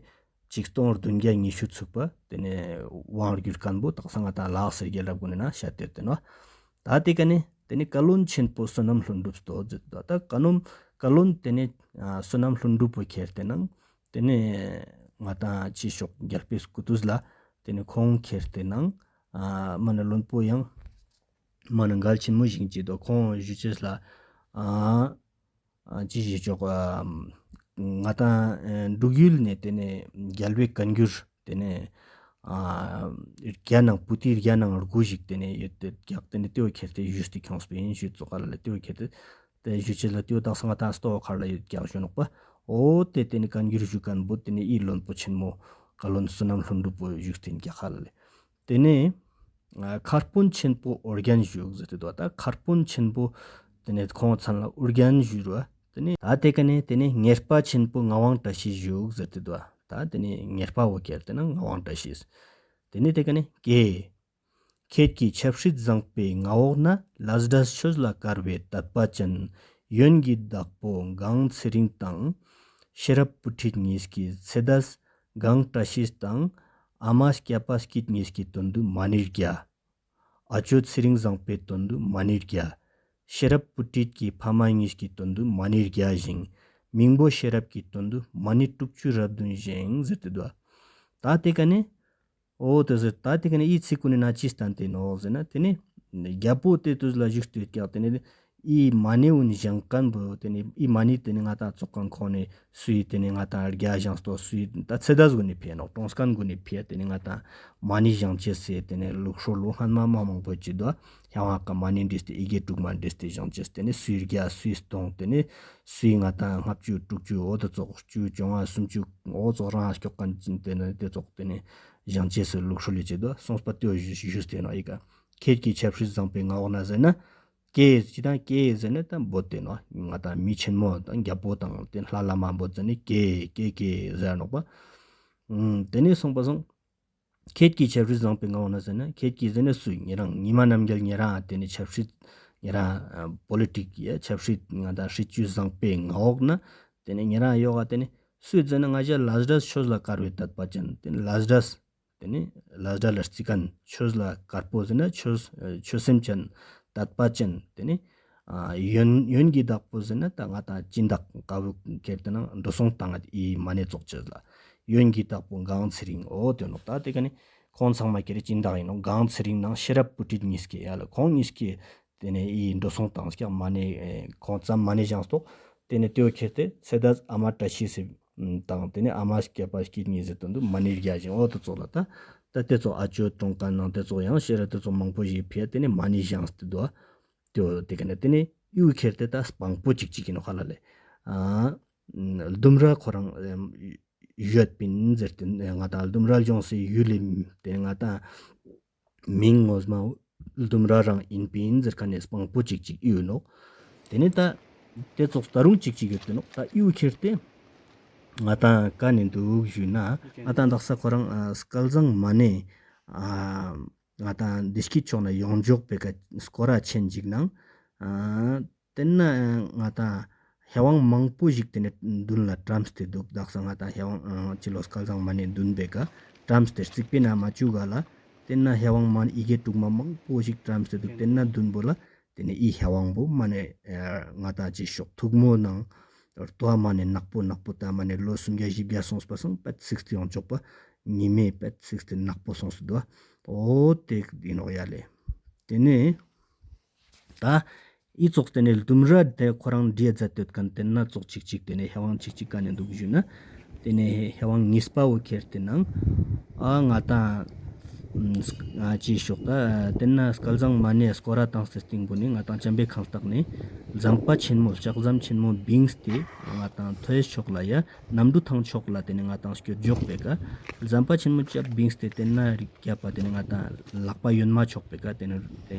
ཆིག་སྟོང་བདུན་བརྒྱ་ཉི་ཤུ་ཚུག་པ་ཏེ་ནེ་དབང་བསྒྱུར་ཁན་བོ་དག་ས་ང་ཏང་ལགས་སེ་རྒྱལ་རབས་གུན་ནི་ནང་ང་ཤད་དེ་ཡོད་ཏེ་ནོག་ད་ཏེ་ཀ་ནེ་ཏེ་ནེ་བཀའ་བློན་ཆེན་པོ་བསོད་ནམས་ལྷུན་གྲུབ་སྟོད་ཟེར་ཏེ་དུག་ད་བཀའ་བློན་བཀའ་བློན་ཏེ་ནེ་ཨ་བསོད་ནམས་ལྷུན་གྲུབ་བོ་ཁྱེར་ཏེ་ནང་ཏེ་ནེ་ང་ཏང་ཅི་ཤོག་རྒྱལ་པོའི་སྐུ་དུས་ལ་ཏེ་ནེ་ཁོང་ཁྱེར་ཏེ་ནང་ཨ་མ་ནེ་བློན་པོ་ཡང་མ་ནེ་འགལ་ཆེན་མོ་ཞིག་ཅི་དོ་ཁོང་ཞུ་ཅེས་ལ་ཨ་ཨ་ཅི་ཞུ་ཆོག་ཨ་ང་ཏང་ཨ་འབྲུག་ཡུལ་ནེ་ཏེ་ནེ་རྒྱལ་བའི་བཀའ་འགྱུར་ཏེ་ནེ་ཨ་བརྒྱ་ནང་པོ་ཏི་བརྒྱ་ནང་དགུ་ཞིག་ཏེ་ནེ་ཡོད་དེ་ཀྱག་ཏེ་ནེ་ཏེ་བོ་ཁྱེར་ཏེ་ཞུས་ཏེ་ཁྱོངས་པིན་ཞུ་ཙོགས་ལ་ཏེ་བོ་ཁྱེར་ཏེ་ཏེ་ཞུ་ཅེས་ལ་ཏེ་བོ་དག་ས་ང་ཏང་སྟོད་མཁར་ལ་ཡོད་ཀྱག་ཞུ་ནོག་པ། འོ་ཏེ་ཏེ་ནེ་བཀའ་འགྱུར་ཞུ་ཁན་བོ་ཏེ་ནེ་ཨི་བློན་པོ་ཆེན་མོ་བཀའ་བློན་བསོད་ནམས་ལྷུན་གྲུབ་བོ་བཞུགས་ཏེ་ཡིན་ཀྱག་ཧ་ལ་ལེ། ཏེ་ནེ་ཨ་མཁར་དཔོན་ཆེན་པོ་ཨོ་རྒྱན་བཞུགས་ཟེར་ཏེ་དུག་ད་མཁར་དཔོན་ཆེན་པོ་ཏེ་ནེ་ཁོང་མཚན་ལ་ཨོ་རྒྱན་ཞུ་རུ་བ། ཏེ་ནེ་ད་ཏེ་ཀ་ནེ་ཏེ་ནེ་གཉེར་པ་ཆེན་པོ་ངག་དབང་བཀྲ་ཤིས་བཞུགས་ཟེར་ཏེ་དུག་ད་ཏེ་ནེ་གཉེར་པ་བོ་ཁྱེར་ཏེ་ནང་ངག་དབང་བཀྲ་ཤིས། ཏེ་ནེ་ཏེ་ཀ་ནེ་ཀྱེ། ཁྱེད་ཀྱི་ཆབ་སྲིད་བཟང་པོའི་མངའ་འོག་ན། ལས་འབྲས་ཆོས་ལ་དཀར་བའི་དད་པ་ཅན། ཡོན་གྱི་བདག་པོ་གངས་ཚེ་རིང་དང་། ཤེས་རབ་བུ་ཁྲིད་གཉིས་ཀྱི་ཚེ་འདས་གངས་བཀྲ་ཤིས་དང་། ཨ་མ་སྐྱབས་པ་སྐྱིད་གཉིས་ཀྱི་དོན་དུ་མ་ཎི་བརྒྱ། ཨ་ཅོ་ཚེ་རིང་བཟང་པོའི་དོན་དུ་མ་ཎི་བརྒྱ། ཤེས་རབ་བུ་ཁྲིད་ཀྱི་ཕ་མ་གཉིས་ཀྱི་དོན་དུ་མ་ཎི་བརྒྱ་བཞེངས། མིང་པོ་ཤེས་རབ་ཀྱི་དོན་དུ་མ་ཎི་དྲུག་ཅུ་རེ་བདུན་བཞེངས་ཟེར་ཏེ་དུག་ད་ཏེ་ཀ་ནེ་འོ་ཏེ་ཟེར་ད་ཏེ་ཀ་ནེ་ཨི་ཚིག་གུན་ནི་ནང་ང་ཅི་སྟན་ཏེ་ནོག་ཟེར་ན་ཏེ་ནེ་རྒྱལ་པོ་ཏེ་དུས་ལ་བཞུགས་ཏེ་ཡོད་ཀྱག་ཏེ་ནེ་ཨི་མ་ཎི་གུན་བཞེངས་ཁན་བོ་ཏེ་ནེ་ཨི་མ་ཎི་ཏེ་ནེ་ང་ཏང་ཙོགས་ཁན་ཁོང་ནེ་སུའི་ཏེ་ནེ་ང་ཏང་བརྒྱ་བཞེངས་ཏོ་སུའི་ད་ཚེ་འདས་གུན་ནི་ཕི་ཡ་ནོག་གྲོངས་ཁན་གུན་ནི་ཕི་ཡ་ཏེ་ནེ་ང་ཏང་མ་ཎི་བཞེངས་ཅེས་སི་ཏེ་ནེ་ལུགས་སྲོལ་ལོ་སྔན་མ་མ་མང་པོ་ཅིག་དུག་ཡང་ཨ་ཀ་མ་ཎི་བྲིས་ཏེ་ཡི་གེ་དྲུག་མ་བྲིས་ཏེ་བཞེངས་ཅེས་ཏེ་ནེ་སུའི་བརྒྱ་སུའི་སྟོང་ཏེ་ནེ་སུའི་ང་ཏང་ལྔ་བཅུ་དྲུག་ཅུ་འོ་ཏེ་ཙོགས་བཅུ་བཅོ་ལྔ་སུམ་ཅུ་འོ་ཙོགས་རང་སྐྱོགས་ཁན་ཅིག་ཏེ་ནེ་ཏེ་ཙོགས་ཏེ་ནེ་བཞེངས་ཅེས་སི་ལུགས་སྲོལ་ལེ་ཅེ་དུག་སོང་པ་ཏེ་བོ་ཞུས་ཏེ་ནོག་ཨི་ཀ་ཁྱེད་ཀྱི་ཆབ་སྲིད་བཟང་པོའི་མངའ་འོག་ན་ཟེར་ན། ཀྱེ་ཅི་དང་ཀྱེ་ཟེར་ན་ད་འབོད་དེ་ནོག་ང་ཏང་མི་ཆེན་མོ་དང་རྒྱལ་པོ་དང་ཏེ་ལྷ་བླ་མ་འབོད་ཟེར་ན་ཀྱེ་ཀྱེ་ཀྱེ་ཟེར་ནོག་པ། ཨུམ་ཏེ་ནེ་སོང་པ་སོང་། ཁྱེད་ཀྱི་ཆབ་སྲིད་བཟང་པོའི་མངའ་འོག་ན་ཟེར་ན་ཁྱེད་ཀྱི་ཟེར་ན་སུ་ཉེ་རང་ཉི་མ་རྣམ་རྒྱལ་ཉེ་རང་ཏེ་ནེ་ཆབ་སྲིད་ཉེ་རང་པོ་ལི་ཊིག་ཡ་ཆབ་སྲིད་ང་ཏང་སྲིད་བྱུས་བཟང་པོའི་མངའ་འོག་ན་ཏེ་ནེ་ཉེ་རང་ཡོག་ག་ཏེ་ནེ་སུ་ཟེར་ན་ང་ཞ་ལས་འབྲས་ཆོས་ལ་དཀར་བའི་དད་པ་ཅན་ཏེ་ནེ་ལས་འབྲས་ཏེ་ནེ་ལས་འབྲས་ལ་རྩི་ཁན་ཆོས་ལ་དཀར་པོ་ཟེར་ན་ཆོས་ཆོས་སེམས་ཅན་དད་པ་ཅན་ཏེ་ནེ་ཨ་ཡོན་ཡོན་གྱི་བདག་པོ་ཟེར་ན་ད་ང་ཏང་སྦྱིན་བདག་ཀ་བོ་ཁྱེར་ཏེ་ནང་འགྲོ་སོང་བཏང་ཨི་མ་ཎི་ཙོགས་ཅེས་ལ་ཡོན་གྱི་བདག་པོ་གངས་ཚེ་རིང་འོ་ཏེ་ནོག་ད་ཏེ་ཀ་ནེ་ཁོང་ཚང་མ་ཁྱེར་སྦྱིན་བདག་ཨིན་ནོག་གངས་ཚེ་རིང་ནང་ཤེས་རབ་བུ་ཁྲིད་གཉིས་ཀྱི་ཡ་ལ་ཁོང་གཉིས་ཀྱི་ཏེ་ནེ་ཨི་འགྲོ་སོང་བཏང་ཀྱག་མ་ཎི་ཨེ་ཁོང་ཙམ་མ་ཎི་བཞེངས་ཏོག་ཏེ་ནེ་ཏེ་བོ་ཁྱེར་ཏེ་ཚེ་འདས་ཨ་མ་བཀྲ་ཤིས་སི་དང་ཏེ་ནེ་ཨ་མ་སྐྱབས་པ་སྐྱིད་གཉིས་སི་དོན་དུ་མ་ཎི་བརྒྱ་བཞེངས་འོ་ཏེ་ཙོགས་ལ་ད་ད་ཏེ་ཙོགས་ཨ་ཅོ་གྲོངས་ཁན་ནང་ཏེ་ཙོགས་ཡང་ཤེས་རབ་ཏེ་ཙོགས་མང་པོ་ཞིག་ཕི་ཡ་ཏེ་ནེ་མ་ཎི་བཞེངས་ཏེ་དུག་ཏེ་བོ་ཏེ་ཀ་ནེ་ཏེ་ནེ་ཡུལ་ཁྱེར་ཏེ་ད་སྤང་པོ་ཅིག་ཅིག་ཨིན་ནོག་ཧ་ལ་ལེ། ཨ་ལྡུམ་ར་ཁོ་རང་ཡོད་པིན་ཟེར་ཏེ་ང་ཏང་ལྡུམ་ར་ལྗོངས་སི་ཡུལ་ལི་ཏེ་ང་ཏང་མིང་ངོ་མ་ལྡུམ་ར་རང་ཨིན་པིན་ཟེར་ཁན་ནི་སྤང་པོ་ཅིག་ཅིག་ཡོད་ནོག་ཏེ་ནེ་ད་ཏེ་ཙོགས་ད་རུང་ཅིག་ཅིག་ཡོད་ཏེ་ནོག་ད་ཡུལ་ཁྱེར་ཏེ་ང་ཏང་ཀ་ནེ་དུག་ཞུ་ན་ང་ཏང་དག་ས་ཁོ་རང་ཨ་སྐལ་བཟང་མ་ཎི་ཨ་ང་ཏང་བདེ་སྐྱིད་ཕྱོགས་ནེ་ཡོང་འཇོག་པེ་ཀ་སྐོར་ར་ཆེན་ཅིག་ནང་ཨ་ཏེ་ན་ང་ཏང་ཧེ་ཝང་མང་པོ་ཞིག་ཏེ་ནེ་དུན་ལ་ཀྲམས་ཏེ་དུག་དག་ས་ང་ཏང་ཧེ་ཝང་ཨ་ཅི་ལོ་སྐལ་བཟང་མ་ཎི་དུན་པེ་ཀ་ཀྲམས་ཏེ་རྩིག་པེ་ན་མ་ཅུག་ག་ལ་ཏེ་ན་ཧེ་ཝང་མ་ཎི་ཡི་གེ་དྲུག་མ་མང་པོ་ཞིག་ཀྲམས་ཏེ་དུག་ཏེ་ན་དུན་པོ་ལ་ཏེ་ནེ་ཨི་ཧེ་ཝང་བོ་མ་ནེ་ཨ་ང་ཏང་ཅི་ཤོག་ཐུག་མོ་ནང་ལྟོ་བ་མ་ནེ་ནག་པོ་ནག་པོ་ད་མ་ནེ་ལོ་སུམ་བརྒྱ་བཞི་བརྒྱ་སོང་སྤ་སང་པད་ཚིགས་ཏེ་ཡོང་ཆོག་པ་ཉི་མེ་པད་ཚིགས་ཏེ་ནག་པོ་སོང་སྟེ་དུག་འོ་ཏེ་ཨིན་ནོག་ཡ་ལེ། ཏེ་ནེ་ ད་འི་ཙོགས་ཏེ་ནེ་ལྡུམ་ར་དེ་ཁོ་རང་བྲིའ་མཛད་དེ་ཡོད་ཁན་ཏེ་ན་ཙོགས་ཅིག་ཅིག་ཏེ་ནེ་ཧེ་ཝང་ཅིག་ཅིག་ག་ནེ་དུག་ཞུ་ན། ཏེ་ནེ་ཧེ་ཝང་ཉིས་པ་བོ་ཁྱེར་ཏེ་ནང་ཨ་ང་ཏང་ཨ་ཅི་ཤོག་ད་ཏེ་ན་སྐལ་བཟང་མ་ཎི་སྐོར་ར་བཏང་སྟེ་སྟིང་པོ་ནེ་ང་ཏང་བྱམས་པའི་ཁང་བཏགས་ནེ་ཟམ་པ་ཆེན་མོ་ལྕགས་ཟམ་ཆེན་མོ་བིངས་ཏེ་ང་ཏང་ཐོས་ཕྱོགས་ལ་ཡ་གནམ་གྲུ་ཐང་ཕྱོགས་ལ་ཏེ་ནེ་ང་ཏང་སྐྱོད་འཇོག་པེ་ཀ་ཟམ་པ་ཆེན་མོ་ཅབ་བིངས་ཏེ་ཏེ་ན་རིག་རྒྱབ་པ་ཏེ་ནེ་ང་ཏང་ལག་པ་གཡོན་མ་ཕྱོགས་པེ་ཀ་ཏེ་ནེ་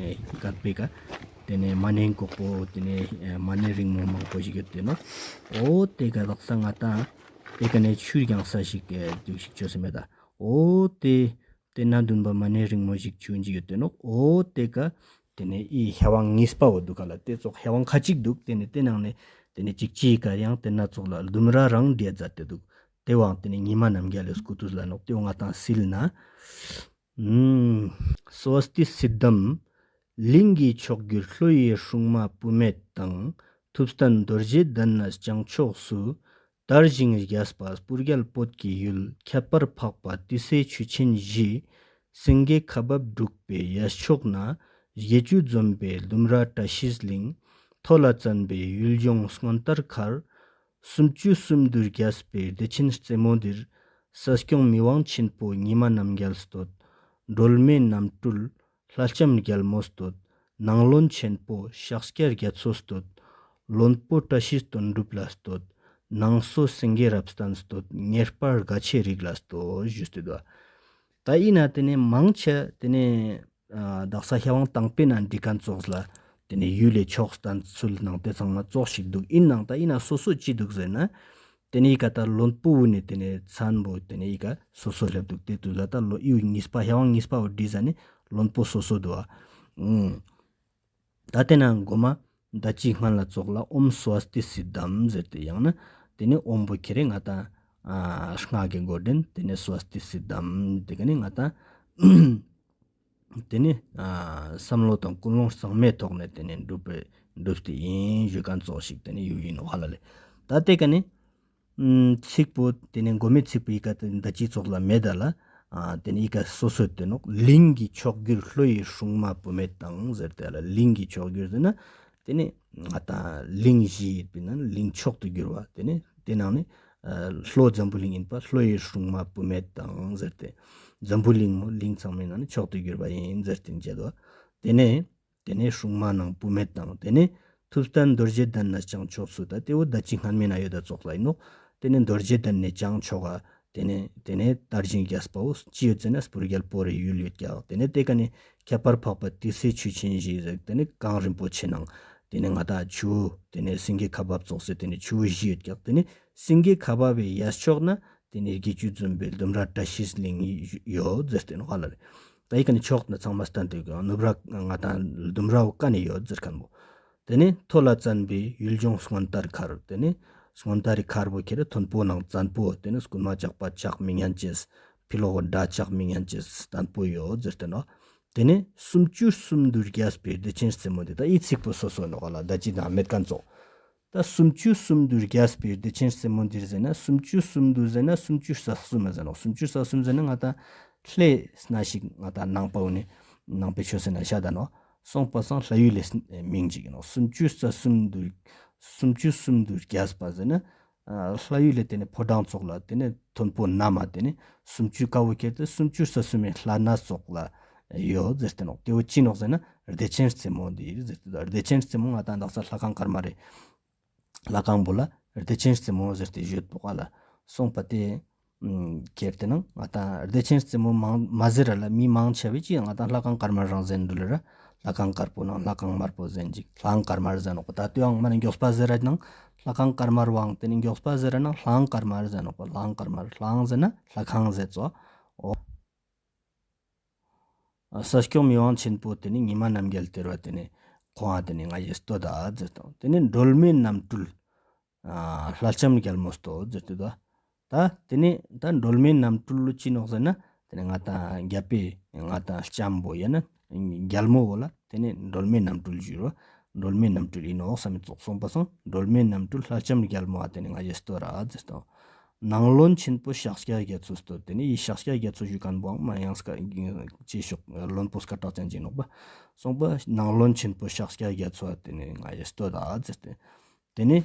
ཀ་པེ་ཀ་ཏེ་ནེ་མ་ཎི་ཀོག་པོ་ཏེ་ནེ་མ་ཎི་རིང་མོ་མང་པོ་ཞིག་ཡོད་དེ་ནོག། འོ་ཏེ་ཀ་དག་ས་ང་ཏང་ཏེ་ཀ་ནེ་ཆུ་རྒྱང་ས་ཞིག་དུག་ཞིག་ཅོས་སེ་མེད་ད། འོ་ཏེ་ཏེ་ན་འདུན་པ་མ་ཎི་རིང་མོ་ཞིག་ཆུ་ཞིག་ཡོད་དེ་ནོག། འོ་ཏེ་ཀ་ཏེ་ནེ་འི་ཧེ་ཝང་ཉིས་པ་བོ་དུག་ག་ལ། ཏེ་ཙོགས་ཧེ་ཝང་ཁ་ཅིག་དུག། ཏེ་ནེ་ཏེ་ནང་ནེ་ཏེ་ནེ་ཅིག་ཅིག་ག་ཡང་ཏེ་ན་ཙོགས་ལ་ལྡུམ་ར་རང་བྲིའ་མཛད་དེ་དུག། ཏེ་བོའང་ཏེ་ནེ་ཉི་མ་རྣམ་རྒྱལ་ལེ་སྐུ་དུས་ལ་ནོག། ཏེ་བོ་ང་ཏང་སིལ་ན། སྭསྟི་སིདྡྷཾ། གླིང་གི་མཆོག་གྱུར་ལྷོ་ཡི་སྲུང་མ་བུད་མེད་དང་། ཐུབ་བསྟན་རྡོ་རྗེ་གདན་ནས་བྱང་ཕྱོགས་སུ། དར་ཞིང་རྒྱས་པ་སྤུར་རྒྱལ་བོད་ཀྱི་ཡུལ། ཁྱད་པར་འཕགས་པ་ཏི་སེའི་ཆུ་ཆེན་བཞི། སེང་གེ་ཁ་འབབ་འབྲུག་པའི་གཡས་ཕྱོགས་ན། བརྒྱད་ཅུ་འཛོམས་པའི་ལྡུམ་ར་བཀྲ་ཤིས་གླིང་། མཐོ་ལ་བཙན་པའི་ཡུལ་ལྗོངས་སྔོན་ལྟར་མཁར། སུམ་ཅུ་སུམ་དུ་རྒྱས་པའི་བདེ་ཆེན་རྩེ་མོ་འདིར། ས་སྐྱོང་མི་དབང་ཆེན་པོ་ཉི་མ་རྣམ་རྒྱལ་བསྟོད། སྒྲོལ་མའི་རྣམ་སྤྲུལ་ལྷ་ལྕམ་རྒྱལ་མོ་བསྟོད། ནང་བློན་ཆེན་པོ་ཤཱཀྱ་རྒྱ་མཚོ་བསྟོད། བློན་པོ་བཀྲ་ཤིས་དོན་གྲུབ་ལ་བསྟོད། ནང་སོ་སེང་གེ་རབ་བརྟན་བསྟོད། གཉེར་པ་དགའ་ཆེ་རིགས་ལ་བསྟོད། ཞུས་ཏེ་དུག། ད་ཨིན་ན་ཏེ་ནེ་མང་ཆེ་ཏེ་ནེ་ཨ་དག་ས་ཧེ་ཝང་དང་པོའི་ནང་བྲི་ཁན་ཙོགས་ལ་ཏེ་ནེ་ཡུལ་ལི་ཕྱོགས་སྟན་ཚུལ་ནང་ཏེ་ཚང་མ་ཙོགས་ཤིག་དུག། ཨིན་ནའང་ད་ཨིན་ན་སོ་སོ་ཅི་དུག་ཟེར་ན། ཏེ་ནེ་འི་ཀ་ད་བློན་པོ་བོ་ནེ་ཏེ་ནེ་མཚན་བོ་ཏེ་ནེ་འི་ཀ་སོ་སོ་ལེབ་དུག། ཏེ་དུས་ལ་ད་ལོ་འི་བོ་ཉིས་པ་ཧེ་ཝང་ཉིས་པ་བོ་བྲི་ཟ་ནེ་བློན་པོ་སོ་སོ་དུག་ཨ། ཨུམ། ད་ཏེ་ན་གོ་མ་ད་ཅི་སྔན་ལ་ཙོགས་ལ་ཨོཾ་སྭསྟི་སིདྡྷཾ་ཟེར་ཏེ་ཡང་ན་ཏེ་ནེ་ཨོཾ་བོ་ཁྱེར་རེ་ང་ཏང་ཨ་སྔགས་ཀྱི་མགོ་འདྲེན་ཏེ་ནེ་སྭསྟི་སིདྡྷཾ་ཏེ་ཀ་ནེ་ང་ཏང་ཏེ་ནེ་ཨ་བསམ་བློ་དང་ཀུན་སློང་གཙང་མའི་ཐོག་ནེ་ཏེ་ནེ་འགྲུབ་པའི་འགྲུབ་སྟེ་ཨིན་ཞུ་ཁན་ཙོགས་ཤིག་ཏེ་ནེ་ཡུལ་ཨིན་ནོག་ཧ་ལ་ལེ། ད་ཏེ་ཀ་ནེ་ཨམ་ཚིག་པོ་ཏེ་ནེ་གོ་མའི་ཚིག་པོ་འི་ཀ་ཏེ་ད་ཅི་ཙོགས་ལ་མེད་ད་ལ། ཨ་ཏེ་ནེ་འི་ཀ་སོ་སོ་ཡོད་དེ་ནོག། གླིང་གི་མཆོག་གྱུར་ལྷོ་ཡི་སྲུང་མ་བུད་མེད་དང་ཟེར་ཏེ་ལ། གླིང་གི་མཆོག་གྱུར་ཟེར་ན་ཏེ་ནེ་ང་ཏང་གླིང་བཞི་ཡོད་པའི་ནང་གླིང་མཆོག་ཏུ་གྱུར་བ་ཏེ་ནེ་ཏེ་ནང་ནེ་ཨ་ལྷོ་འཛམ་བུ་གླིང་ཨིན་པ་ལྷོ་ཡི་སྲུང་མ་བུད་མེད་དང་ཟེར་ཏེ་འཛམ་བུ་གླིང་མོ་གླིང་ཚང་མའི་ནང་ནེ་མཆོག་ཏུ་གྱུར་བ་ཨིན་ཟེར་ཏེ་མཛད་དོ། ཏེ་ནེ་ཏེ་ནེ་སྲུང་མ་ནང་བུད་མེད་དང་ཏེ་ནེ་ཐུབ་བསྟན་རྡོ་རྗེ་གདན་ནས་བྱང་ཕྱོགས་སུ། ད་ཏེ་བོ་ད་ཅི་སྔན་མའི་ནང་ཡོད་ད་ཙོགས་ལ་ཨིན་ནོག། ཏེ་ནེ་རྡོ་རྗེ་གདན་ནེ་བྱང་ཕྱོགས་ཀ་ཏེ་ནེ་ཏེ་ནེ་དར་ཞིང་རྒྱས་པའོ་ཅི་ཡོད་ཟེར་ན་སྤུར་རྒྱལ་བོད་རི་ཡུལ་ཡོད་ཀྱག། ཏེ་ནེ་ཏེ་ཀ་ནེ་ཁྱད་པར་འཕགས་པ་ཏི་སེའི་ཆུ་ཆེན་བཞི་ཟེར་ཏེ་ནེ་གངས་རིན་པོ་ཆེ་ནང་ཏེ་ནེ་ང་ཏང་ཆུ་བོ་ཏེ་ནེ་སེང་གེ་ཁ་འབབ་ཙོགས་སེ་ཏེ་ནེ་ཆུ་བོ་བཞི་ཡོད་ཀྱག། ཏེ་ནེ་སེང་གེ་ཁ་འབབ་བི་གཡས་ཕྱོགས་ན་ཏེ་ནེ་བརྒྱད་ཅུ་འཛོམས་པའི་ལྡུམ་ར་བཀྲ་ཤིས་གླིང་ཡོད་ཟེར་ཏེ་ནོག་ཧ་ལ་ལེ། ད་འི་ཀ་ནེ་ཕྱོགས་ན་ཚང་མ་སྟན་ཏེ་ནུབ་ར་ང་ཏང་ལྡུམ་ར་བོ་ཀ་ནེ་ཡོད་ཟེར་ཁན་བོ། ཏེ་ནེ་མཐོ་ལ་བཙན་པའི་ཡུལ་ལྗོངས་སྔོན་ལྟར་མཁར། ཏེ་ནེ་སྔོན་ལྟར་རི་མཁར་བོ་ཁྱེར་རེ་མཐོན་པོ་ནང་བཙན་པོ་ཏེ་ནེ་རྐུན་མ་ཇག་པ་ཇག་མི་ཉན་ཅེས་ཕི་ལོག་དགྲ་ཇག་མི་ཉན་ཅེས་བརྟན་པོ་ཡོད་ཟེར་ཏེ་ནོག། ཏེ་ནེ་སུམ་ཅུ་སུམ་དུ་རྒྱས་པའི་བདེ་ཆེན་རྩེ་མོ་འདི། ད་འི་ཚིག་པོ་སོ་སོ་ནོག་ལ་ད་ཅི་དང་མེད་ཁན་ཙོགས། ད་སུམ་ཅུ་སུམ་དུ་རྒྱས་པའི་བདེ་ཆེན་རྩེ་མོ་འདིར་ཟེར་ན་སུམ་ཅུ་སུམ་དུ་ཟེར་ན་སུམ་ཅུ་རྩ་གསུམ་ཟེར་ནོག། སུམ་ཅུ་རྩ་གསུམ་ཟེར་ན་ང་ཏང་ལྷའི་སྣ་ཞིག་ང་ཏང་ནང་པ་བོ་ནེ་ནང་པའི་ཆོས་སི་ནང་ཤད་ད་ནོག། སོང་པ་སང་ལྷ་ཡུལ་ལི་མིང་ཅིག་ཨིན་ནོག། སུམ་ཅུ་རྩ་གསུམ་དུ་སུམ་ཅུ་སུམ་དུ་རྒྱས་པ་ཟེར་ན་ལྷ་ཡུལ་ལི་ཏེ་ནེ་ཕོ་བྲང་ཙོགས་ལ་ཏེ་ནེ་མཐོན་པོ་ན་མ་ཏེ་ནེ་སུམ་ཅུ་ཀ་བོ་ཁྱེར་ཏེ་སུམ་ཅུ་རྩ་གསུམ་མི་ལྷ་སྣ་ཙོགས་ལ་ཡོད་ཟེར་ཏེ་ནོག། ཏེ་བོ་ཅི་ནོག་ཟེར་ན་བདེ་ཆེན་རྩེ་མོ་འདི་ཟེར་ཏེ་ད་བདེ་ཆེན་རྩེ་མོ་ང་ཏང་དག་ས་ལྷ་ཁང་དཀར་དམར་རི་ལྷ་ཁང་བོ་ལ་བདེ་ཆེན་རྩེ་མོ་ཟེར་ཏེ་ཞུ་ཡོད་པོ་ཀ་ལ་སོང་པ་ཏེ་ཁྱེར་ཏེ་ནང་ང་ཏང་བདེ་ཆེན་རྩེ་མོ་མང་མ་ཟེར་ར་ལ་མི་མང་ཆེ་བོ་ཅི་ང་ཏང་ལྷ་ཁང་དཀར་དམར་རང་ཟེར་འདུག་ལེ་ར། ལྷ་ཁང་དཀར་པོ་ནང་ལྷ་ཁང་དམར་པོ་ཟེར་ཅིག་ལྷ་ཁང་དཀར་དམར་ཟེར་ནོག་པ། ད་ལྟོས་ཡང་མ་ནི་མགྱོགས་པ་ཟེར་ར་ནང་ལྷ་ཁང་དཀར་དམར་བོའང་ཏེ་ནི་མགྱོགས་པ་ཟེར་ར་ནང་ལྷ་ཁང་དཀར་དམར་ཟེར་ནོག་པ། ལྷ་ཁང་དཀར་དམར་ལྷ་ཁང་ཟེར་ན་ལྷ་ཁང་ཟེར་ཙོགས། འོ། ས་སྐྱོང་མི་དབང་ཆེན་པོ་ཏེ་ནི་ཉི་མ་རྣམ་རྒྱལ་སྟེར་བ་ཏེ་ནི་ཁོང་ང་ཏེ་ནི་ང་ཞེས་བསྟོད་ད་ཟེར་དང་། ཏེ་ནི་སྒྲོལ་མའི་རྣམ་སྤྲུལ་ཨ་ལྷ་ལྕམ་རྒྱལ་མོ་བསྟོད་ཟེར་ཏེ་དོ། ད་ཏེ་ནི་ད་སྒྲོལ་མའི་རྣམ་སྤྲུལ་ལོ་ཅི་ནོག་ཟེར་ན་ཏེ་ནི་ང་ཏང་རྒྱལ་པོའི་ང་ཏང་ལྕམ་པོ་ཡང་ན་རྒྱལ་མོ་བོ་ལ་ཏེ་ནི་སྒྲོལ་མའི་རྣམ་སྤྲུལ་ཞུ་རོ། སྒྲོལ་མའི་རྣམ་སྤྲུལ་ཨིན་ནོག་བསམ་མི་ཙོགས་སོང་པ་སང་སྒྲོལ་མའི་རྣམ་སྤྲུལ་ལྷ་ལྕམ་རྒྱལ་མོ་ཨ་ཏེ་ནི་ང་ཞེས་བསྟོད་ད་ཟེར་དང་། ནང་བློན་ཆེན་པོ་ཤཱཀྱ་རྒྱ་མཚོ་སྟོད། ཏེ་ནེ་འི་ཤཱཀྱ་རྒྱ་མཚོ་ཞུ་ཁན་བོའང་མ་ཡང་སྐ་ཅི་ཞོག་བློན་པོ་སྐད་གྲགས་ཅན་ཅིག་ནོག་པ། སོང་པ་ནང་བློན་ཆེན་པོ་ཤཱཀྱ་རྒྱ་མཚོ་ཏེ་ནེ་ང་ཡི་སྟོད་ད་ཟེར་ཏེ། ཏེ་ནེ་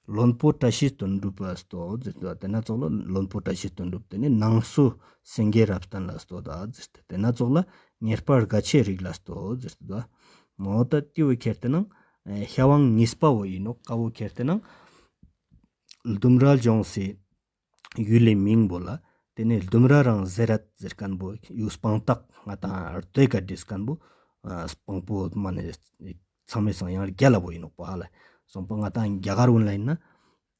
བློན་པོ་བཀྲ་ཤིས་དོན་གྲུབ་ལ་སྟོད་ཟེར་ཏེ། ཏེ་ན་ཙོགས་ལ་བློན་པོ་བཀྲ་ཤིས་དོན་གྲུབ། ཏེ་ནེ་ནང་སོ་སེང་གེ་རབ་བརྟན་ལ་སྟོད་ད་ཟེར་ཏེ། ཏེ་ན་ཙོགས་ལ་གཉེར་པ་དགའ་ཆེ་རིགས་ལ་སྟོད་ཟེར་ཏེ་དུག། མོ་ཏ་ཏེ་བོ་ཁྱེར་ཏེ་ནང་ཨེ་ཤ་བང་གཉིས་པ་བོ་ཨིན་ནོག། ཀ་བོ་ཁྱེར་ཏེ་ནང་ལྡུམ་ར་ལྗོངས་སི་ཡུལ་ལི་མིང་བོ་ལ་ཏེ་ནེ་ལྡུམ་ར་རང་ཟེར་རད་ཟེར་ཁན་བོ་ཡུལ་སྤང་ཐང་ང་དང་རྡོའི་ཀ་བྲིས་ཁན་བོ་ཨ་སྤང་པོ་མ་ནེ་ཚང་མའི་སང་ཡང་རྒྱལ་ལ་བོ་ཨིན་ནོག་པ་ཧ་ལ། སོང་པ་ང་དང་རྒྱ་གར་གུན་ལ་ཨིན་ན་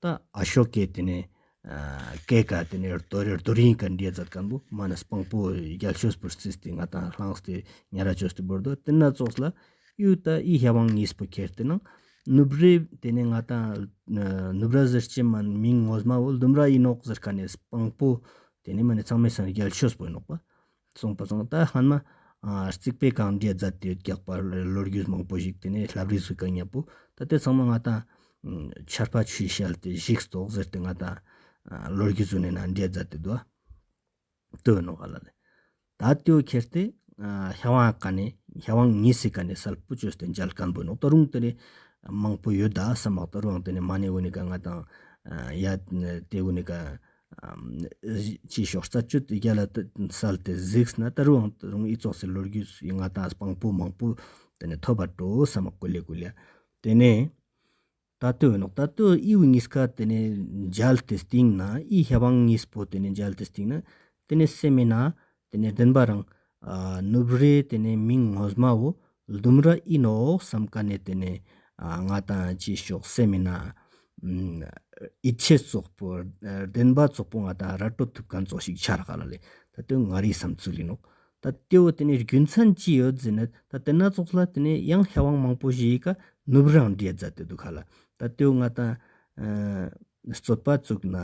ཏ་ཨ་ཤོ་ཀའི་ཏེ་ནེ་ཨ་སྐེ་ཀ་ཏེ་ནེ་རྡོ་རིང་རྡོ་རིང་ཀ་བྲིས་ཛད་ཁན་བོ་མ་ནེ་སྤང་པོ་རྒྱལ་ཤོས་པོ་རྩིས་ཏེ་ང་དང་ལྷངས་ཏེ་ཉ་ར་ཅོས་ཏེ་བོར་དོ། ཏེ་ན་ཙོགས་ལ་ཡུ་ཏ་འི་ཤ་བང་གཉིས་པོ་ཁྱེར་ཏེ་ནང་ནུབ་རའི་ཏེ་ནེ་ང་དང་ནུབ་ར་ཟེར་ཅེས་མ་མིང་ངོ་མ་བོ་ལྡུམ་ར་ཨིན་ནོག་ཟེར་ཁན་ནི་སྤང་པོ་ཏེ་ནེ་མ་ནེ་ཚང་མའི་སང་རྒྱལ་ཤོས་པོ་ཨིན་ནོག་པ། སོང་པ་སང་ཏ་སྔན་མ་ཨ་རྩིག་པའི་ཀ་བྲིས་ཛད་དེ་ཡོད་ཀྱག་པ་ལོ་རྒྱུས་མང་པོ་ཞིག་ཏེ་ནེ་ལྷ་བྲིས་སུ་ཀ་ཉམ་པོ་ཏ་ཏེ་ཚང་མ་ང་དང་ཆར་པ་ཆུ་ཤལ་ཏེ་ཞིག་སྟོག་ཟེར་ཏེ་ང་དང་ལོ་རྒྱུས་སུ་ནེ་ན་བྲིས་ཛད་དེ་དུག། ཏེ་ནོག་ཧ་ལ་ལེ། ཏ་ཏེ་བོ་ཁྱེར་ཏེ་ཨ་ཤ་བང་ཀ་ནེ་ཤ་བང་གཉིས་སི་ཀ་ནེ་སལ་པོ་ཅོས་ཏེ་མཇལ་ཁན་བོ་ཨིན་ནོག། ཏ་རུང་ཏེ་ནེ་མང་པོ་ཡོད་ད་སམ་མ་ཏ་རུང་ཏེ་ནེ་མ་ནེ་གུན་ནི་ཀ་ང་དང་ཨ་ཡ་ཏེ་གུན་ནི་ཀ་ཨ་ཅི་ཞོག་རྩད་གཅོད་ཏེ་རྒྱལ་ལ་སལ་ཏེ་གཟིགས་ན་ཏ་རུང་ཏ་རུང་འི་ཙོགས་སི་ལོ་རྒྱུས་ང་དང་སྤང་པོ་མང་པོ་ཏེ་ནེ་ཐོབ་པ་འགྲོ་སམ་མ་ཀུ་ལེ་ཀུ་ལེ། ཏེ་ནེ་ཏ་ཏེ་བོ་ཨིན་ནོག། ཏ་ཏེ་བོ་འི་བོ་གཉིས་ཀ་ཏེ་ནེ་མཇལ་ཏེ་སྟིང་ནེ་འི་ཤ་བང་གཉིས་པོ་ཏེ་ནེ་མཇལ་ཏེ་སྟིང་ནེ་ཏེ་ནེ་སེམས་སི་ནང་ཏེ་ནེ་བདེན་པ་རང་ཨ་ནུབ་རའི་ཏེ་ནེ་མིང་ངོ་མ་བོ་ལྡུམ་ར་ཨིན་ནོག་སམ་ཁན་ནི་ཏེ་ནེ་ཨ་ང་དང་ཅི་ཞོག་སེམས་སི་ནང་ཨིད་ཆེས་ཙོགས་པོ་བདེན་པ་ཙོགས་པོ་ང་དང་ར་སྤྲོད་ཐུབ་ཁན་ཙོགས་ཤིག་ཆ་རག་ཧ་ལ་ལེ། ཏ་ཏེ་བོ་ང་རའི་སམ་ཚུལ་ཨིན་ནོག། ཏ་ཏེ་བོ་ཏེ་ནེ་རྒྱུ་མཚན་ཅི་ཡོད་ཟེར་ན་ཏ་ཏེ་ན་ཙོགས་ལ་ཏེ་ནེ་ཡང་ཤ་བང་མང་པོ་ཞིག་གི་ཀ་ནུབ་ར་རང་བྲིས་ཛད་དེ་དུག་ཧ་ལ། ཏ་ཏེ་བོ་ང་དང་ཨ་རྩོད་པ་ཙུགས་ན་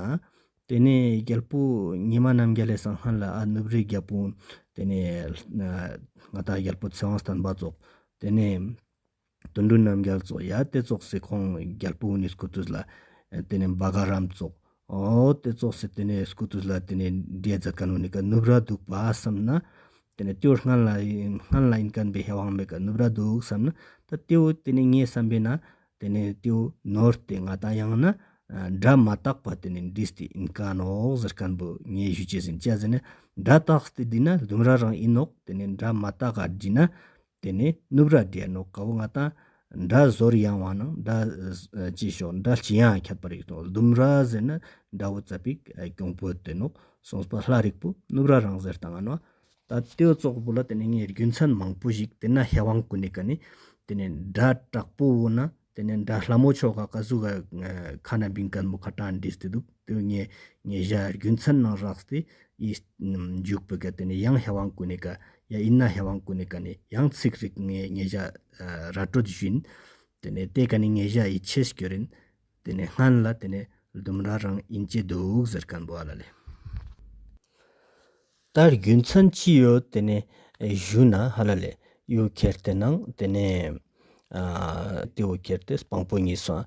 ཏེ་ནེ་རྒྱལ་པོ་ཉི་མ་རྣམ་རྒྱལ་ལི་སང་སྔན་ལ་ཨ་ནུབ་རའི་རྒྱལ་པོ་ཏེ་ནེ་ཨ་ང་དང་རྒྱལ་པོ་ཚེ་དབང་བསྟན་པ་ཙོགས་ཏེ་ནེ་དོན་གྲུབ་རྣམ་རྒྱལ་ཙོགས་ཡ་ཏེ་ཙོགས་སི་ཁོང་རྒྱལ་པོ་གུན་ནི་སྐུ་དུས་ལ་ཨ་ཏེ་ནེ་བ་ག་རམ་ཙོགས་འོ་ཏེ་ཙོགས་སི་ཏེ་ནེ་སྐུ་དུས་ལ་ཏེ་ནེ་བྲིས་ཛད་ཁན་བོ་ནི་ཀ་ནུབ་ར་དུག་པ་སམ་ན་ཏེ་ནེ་ཏེ་བོ་སྔན་ལ་སྔན་ལ་ཨིན་ཁན་བོའི་ཤ་བང་མེད་ཀ་ནུབ་ར་དུག་སམ་ན་ཏ་ཏེ་བོ་ཏེ་ནེ་ངའི་སམ་པའི་ནང་ཏེ་ནེ་ཏེ་བོ་ནོར་ཏེ་ང་དང་ཡང་ན་ཨ་སྒྲ་མ་དག་པ་ཏེ་ནེ་བྲིས་ཏེ་ཨིན་ཁན་ནོག་ཟེར་ཁན་བོ་ངའི་ཞུ་ཅེས་ཨིན། ཅི་ཟེར་ན་སྒྲ་དག་སྟེ་བྲིས་ན་ལྡུམ་ར་རང་ཨིན་ནོག། ཏེ་ནེ་སྒྲ་མ་དག་ག་བྲིས་ན་ཏེ་ནེ་ནུབ་ར་བྲིས་ནོག། ཀ་བོ་ང་དང་སྒྲ་ཟོར་ཡང་བ་ནང་སྒྲ་ཅི་ཞོག་སྒྲ་ཅི་ཡང་ཁྱད་པར་ཡོད་དོ། ལྡུམ་ར་ཟེར་ན་སྒྲ་བོ་ཙ་པིག་གྱོང་པོ་ཡོད་དེ་ནོག། སོང་པ་ལྷ་རིག་པོ་ནུབ་ར་རང་ཟེར་ཏང་ང་ནོག། ཏ་ཏེ་བོ་ཙོགས་པོ་ལ་ཏེ་ནེ་ངའི་རྒྱུ་མཚན་མང་པོ་ཞིག་ཏེ་ན་ཤ་བང་གུན་ནི་ཀ་ནེ་ཏེ་ནེ་སྒྲ་དྲག་པོ་བོ་ན་ཏེ་ནེ་སྒྲ་ལྷ་མོ་ཆོ་ག་ཀ་ཟུག་ག་ཁ་ན་བིང་ཁན་བོ་ཁ་ཏང་བྲིས་ཏེ་དུག། ཏེ་བོ་ངའི་ངའི་ཞའི་རྒྱུ་མཚན་ནང་རགས་ཏེ་འི་མཇུག་པོའི་ཀ་ཏེ་ནེ་ཡང་ཤ་བང་གུན་ནི་ཀ་ཡ་ཨིན་ན་ཤ་བང་གུན་ནི་ཀ་ནེ་ཡང་ཚིག་རིག་ངའི་ངའི་ཞའི་ར་སྤྲོད་ཞུ་ཨིན། ཏེ་ནེ་ཏེ་ཀ་ནེ་ངའི་ཞའི་ཨིད་ཆེས་སྐྱོར་ཨིན། ཏེ་ནེ་སྔན་ལ་ཏེ་ནེ་ལྡུམ་ར་རང་ཨིན་ཅེ་དུག་ཟེར་ཁན་བོ་ཧ་ལ་ལེ། ཏ་རྒྱུ་མཚན་ཅི་ཡོད་ཏེ་ནེ་ཞུ་ན་ཧ་ལ་ལེ། ཡུ་ཁྱེར་ཏེ་ནང་ཏེ་ནེ་ཨ་ཏེ་བོ་ཁྱེར་ཏེ་སྤང་པོ་གཉིས་སོང་།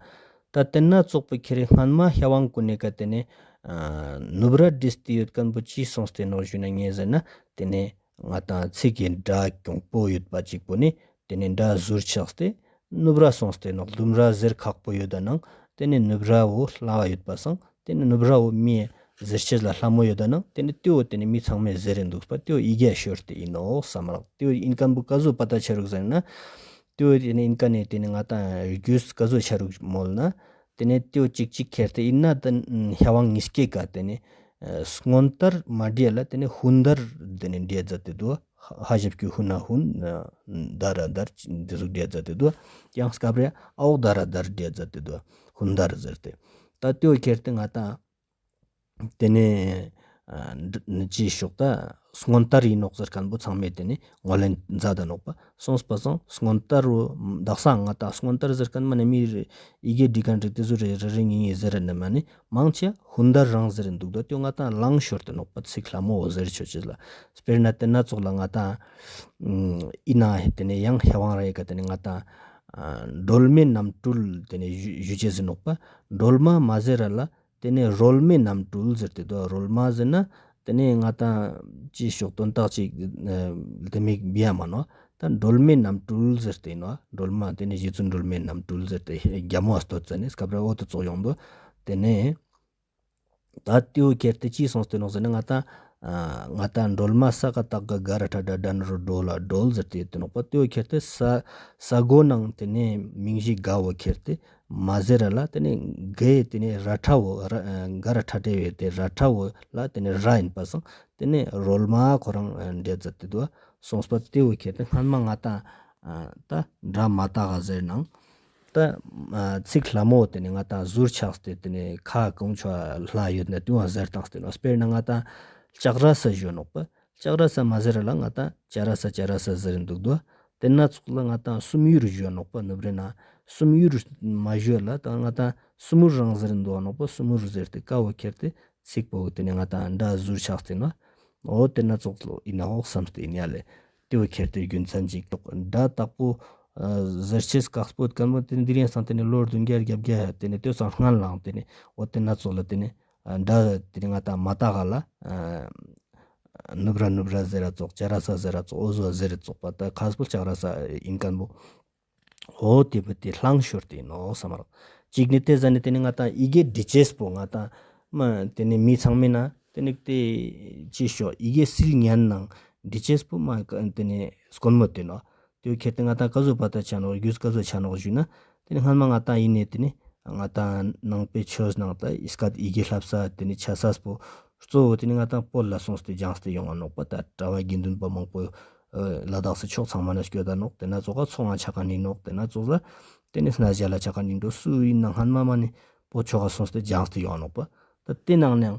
ཏ་ཏེ་ན་ཙོགས་པོ་ཁྱེར་སྔན་མ་ཤ་བང་གུན་ནི་ཀ་ཏེ་ནེ་ཨ་ནུབ་ར་བྲིས་ཏེ་ཡོད་ཁན་བོ་ཅི་སོང་སྟེ་ནོག་ཞུ་ན་ངའི་ཟེར་ན་ཏེ་ནེ་ང་དང་ཚིག་གི་སྒྲ་གྱོང་པོ་ཡོད་པ་ཅིག་པོ་ནི་ཏེ་ནེ་སྒྲ་ཟུར་ཆགས་ཏེ་ནུབ་ར་སོང་སྟེ་ནོག། ལྡུམ་ར་ཟེར་ཁག་པོ་ཡོད་ད་ནང་ཏེ་ནེ་ནུབ་ར་བོ་སླ་བ་ཡོད་པ་སང་ཏེ་ནེ་ནུབ་ར་བོ་མིའི་ཟེར་ཅེས་ལ་སླ་མོ་ཡོད་ད་ནང་ཏེ་ནེ་ཏེ་བོ་ཏེ་ནེ་མི་ཚང་མས་ཟེར་རིན་དུག་པ། ཏེ་བོ་ཡི་གེ་ཤོར་ཏེ་ཨིན་ནོག་སམ་རག། ཏེ་བོ་ཨིན་ཁན་བོ་ཀ་ཟུག་པ་ཏ་ཆ་རུག་ཟེར་ན་ཏེ་བོ་ཏེ་ནེ་ཨིན་ཁན་ནི་ཏེ་ནེ་ང་དང་རྒྱུས་ཀ་ཟུག་ཆ་རུག་མོལ་ན་ཏེ་ནེ་ཏེ་བོ་ཅིག་ཅིག་ཁྱེར་ཏེ་ཨིན་ན་ཏ་ཤ་བང་གཉིས་ཀའི་ཀ་ཏེ་ནེ་ཨ་སྔོན་ལྟར་མ་བྲིས་ལ་ཏེ་ནེ་ཧུན་དར་ཏེ་ནེ་བྲིས་ཛད་དེ་དུག། ཧ་ཧ་ཞབས་ཀྱུ་ཧུ་ན་ཧུན་ཨ་དར་ར་དར་ཏེ་ཟུག་བྲིས་ཛད་དེ་དུག། ཡང་སྐབས་རེ་ཨའོ་དར་ར་དར་བྲིས་ཛད་དེ་དུག། ཧུན་དར་ཟེར་ཏེ། ཏ་ཏེ་བོ་ཁྱེར་ཏེ་ང་དང་ཏེ་ནེ་ཨ་ཅི་ཞོག་ཏ་སྔོན་ལྟར་ཨིན་ནོག་ཟེར་ཁན་བོ་ཚང་མས་ཏེ་ནེ་ངོས་ལེན་ཛད་ད་ནོག་པ། སོང་པ་སང་སྔོན་ལྟར་བོ་དག་ས་ང་དང་སྔོན་ལྟར་ཟེར་ཁན་མ་ནེ་མི་ཡི་གེ་འབྲི་ཁན་རིགས་ཏེ་ཟུག་རེ་རེ་རེ་ངེ་ངེ་ཟེར་ར་ནེ་མ་ནེ་མང་ཆེ་ཧུན་དར་རང་ཟེར་རིན་དུག་དོ། ཏེ་ང་དང་ལང་ཤོར་ཏེ་ནོག་པ། ཚིག་སླ་མོ་བོ་ཟེར་ཆོག་ཅེས་ལ། སྤེར་ན་ཏེ་ན་ཙོགས་ལ་ང་དང་ཨིན་ན་ཏེ་ནེ་ཡང་ཤ་བང་ར་ཡི་ཀ་ཏེ་ནེ་ང་དང་ཨ་སྒྲོལ་མའི་རྣམ་སྤྲུལ་ཏེ་ནེ་ཞུ་ཞུ་ཅེས་ཟེར་ནོག་པ། སྒྲོལ་མ་མ་ཟེར་ར་ལ་ ཏེ་ནེ་རོལ་མོའི་རྣམ་སྤྲུལ་ཟེར་ཏེ་དུག། རོལ་མ་ཟེར་ན་ཏེ་ནེ་ང་ཏང་ཅི་ཞིག་དོན་དག་ཅིག་ཨ་ལྡེ་མིག་བི་ཡ་མ་ནོག། ད་སྒྲོལ་མའི་རྣམ་སྤྲུལ་ཟེར་ཏེ་ནོག། སྒྲོལ་མ་ཏེ་ནེ་རྗེ་བཙུན་སྒྲོལ་མའི་རྣམ་སྤྲུལ་ཟེར་ཏེ་རྒྱ་མོ་ཨ་སྟོད་ཙ་ནེ་སྐབས་ར་འོ་ཏེ་ཙོགས་ཡོང་དུག། ཏེ་ནེ་ད་ཏེའོ་ཁྱེར་ཏེ་ཅི་སོང་སྟེ་ནོག་ཟེར་ན་ང་ཏང་ཨ་ང་ཏང་སྒྲོལ་མ་ས་ཀ་བཏགས་སྒ་ར་ཕྲ་སྒྲ་སྒྲ་ན་རོ་སྒྲོལ་ལ་སྒྲོལ་ཟེར་ཏེ་ཡོད་ཏེ་ནོག་པ། ཏེའོ་ཁྱེར་ཏེ་ས་ས་སྒོ་ནང་ཏེ་ནེ་མིང་གཞི་སྒ་བོ་ཁྱེར་ཏེ་མ་ཟེར་ར་ལ་ཏེ་ནེ་སྒའི་ཏེ་ནེ་ར་ཕྲ་བོ་ར་སྒ་ར་ཕྲ་སྒྲ་ཡོད་ཏེ་ར་ཕྲ་བོ་ལ་ཏེ་ནེ་ར་ཨིན་པ་སང་ཏེ་ནེ་རོལ་མ་ཁོ་རང་འདྲེས་ཛད་དེ་དུག། སོང་པ་ཏེའོ་ཁྱེར་ཏེ་སྔན་མ་ང་ཏང་ཨ་ད་སྒྲ་མ་བཏགས་ཟེར་ནང་ད་ཨ་ཚིག་ལྷ་མོ་ཏེ་ནེ་ང་ཏང་ཟུར་ཆགས་ཏེ་ཏེ་ནེ་ཁ་གོང་ཆོ་ལྷ་ཡོད་ན་ཏེའོ་ཟེར་ཏང་སྟེ་ནོག། སྤེར་ན་ང་ཏང་ལྕགས་ར་ས་ཞུ་ནོག་པ། ལྕགས་ར་ས་མ་ཟེར་ར་ལ་ང་ཏང་ལྕགས་ར་ས་ལྕགས་ར་ས་ཟེར་དུག་དུག། ཏེ་ན་ཙོགས་ལ་ང་ཏང་སུམ་ཡུར་ཞུ་ནོག་པ། ནུབ་རེ་ན་སུམ་ཡུར་མ་ཞུ་ལ་ད་ང་ཏང་སུམ་ཡུར་རང་ཟེར་དུག་ནོག་པ། སུམ་ཡུར་ཟེར་ཏེ་ཀ་བོ་ཁྱེར་ཏེ་ཚིག་པོ་ཏེ་ནེ་ང་ཏང་སྒྲ་ཟུར་ཆགས་ཏེ་ནོག། འོ་ཏེ་ན་ཙོགས་ལོ་ཨིན་ན་ཧོག་སམ་སྟེ་ཨིན་ཡ་ལེ། ཏེའོ་ཁྱེར་ཏེ་རྒྱུ་མཚན་ཅིག་སྒྲ་དག་པོ་ཨ་ཟེར་ཅེས་དཀགས་པོ་ཡོད་ཁན་བོ་ཏེ་ནེ་དེ་རིང་སང་ཏེ་ནེ་ལོ་བདུན་བརྒྱ་བརྒྱད་བརྒྱ་ཏེ་ནེ་ཏེ་སང་སྔན་ལའང་ཏེ་ནེ་འོ་ཏེ་ན་ཙོགས་ལ་ཏེ་ནེ་ཨ་སྒྲ་ཏེ་ནེ་ང་ཏང་མ་བཏགས་ག་ལ་ཨ་ནུབ་ར་ནུབ་ར་ཟེར་ར་ཙོགས་ལྕགས་ར་ས་ཟེར་ར་ཙོགས་འོ་ཟོ་ཟེར་ར་ཙོགས་པ་ད་ཁ་སྤོ་ལྕགས་ར་ས་ཨིན་ཁན་བོ། འོ་ཏེ་བོ་ཏེ་ལྷང་ཤོར་ཏེ་ཨིན་ནོག་སམ་མ་རག། ཅིག་ནེ་ཏེ་ཟ་ནེ་ཏེ་ནེ་ང་ཏང་ཡི་གེ་བྲི་ཅེས་པོ་ང་ཏང་མ་ཏེ་ནེ་མི་ཚང་མེ་ན་ཏེ་ནེ་ཏེ་ཅི་ཤོག་ཡི་གེ་སིལ་ཉན་ནང་བྲི་ཅེས་པོ་མ་ཏེ་ནེ་སྐོན་མོ་ཏེ་ནོག། ཏེའོ་ཁྱེར་ཏེ་ང་ཏང་ཀ་ཟུག་པ་ད་ཆ་ནོག། རྒྱུས་ཀ་ཟུག་ཆ་ནོག་ཞུ་ན་ཏེ་ནེ་སྔན་མ་ང་ཏང་ཨིན་ནེ་ཏེ་ནེ་ང་ཏང་ནང་པའི་ཆོས་ནང་ད་ཡི་སྐད་ཡི་གེ་ལྷབ་ས་ཏེ་ནེ་ཆ་ས་པོ་གཙོ་བོ་ཏེ་ནེ་ང་ཏང་བོད་ལ་སོང་སྟེ་སྦྱངས་ཏེ་ཡོང་བ་ནོག་པ། ད་གྲྭ་བ་དགེ་འདུན་པ་མང་པོ་ཨ་ལ་དྭགས་སི་ཕྱོགས་ཚང་མ་ན་སྐྱོད་ད་ནོག། ཏེ་ན་ཙོགས་ཀ་ཚོང་ང་ཆ་ཁན་ཨིན་ནོག། ཏེ་ན་ཙོགས་ལ་ཏེ་ནེ་སྣ་ཞ་ལ་ཆ་ཁན་ཨིན་འགྲོ་སུ་ཨིན་ན་སྔན་མ་མ་ནེ་བོད་ཕྱོགས་ཀ་སོང་སྟེ་སྦྱངས་ཏེ་ཡོང་ནོག་པ། ད་ཏེ་ནང་ནའང་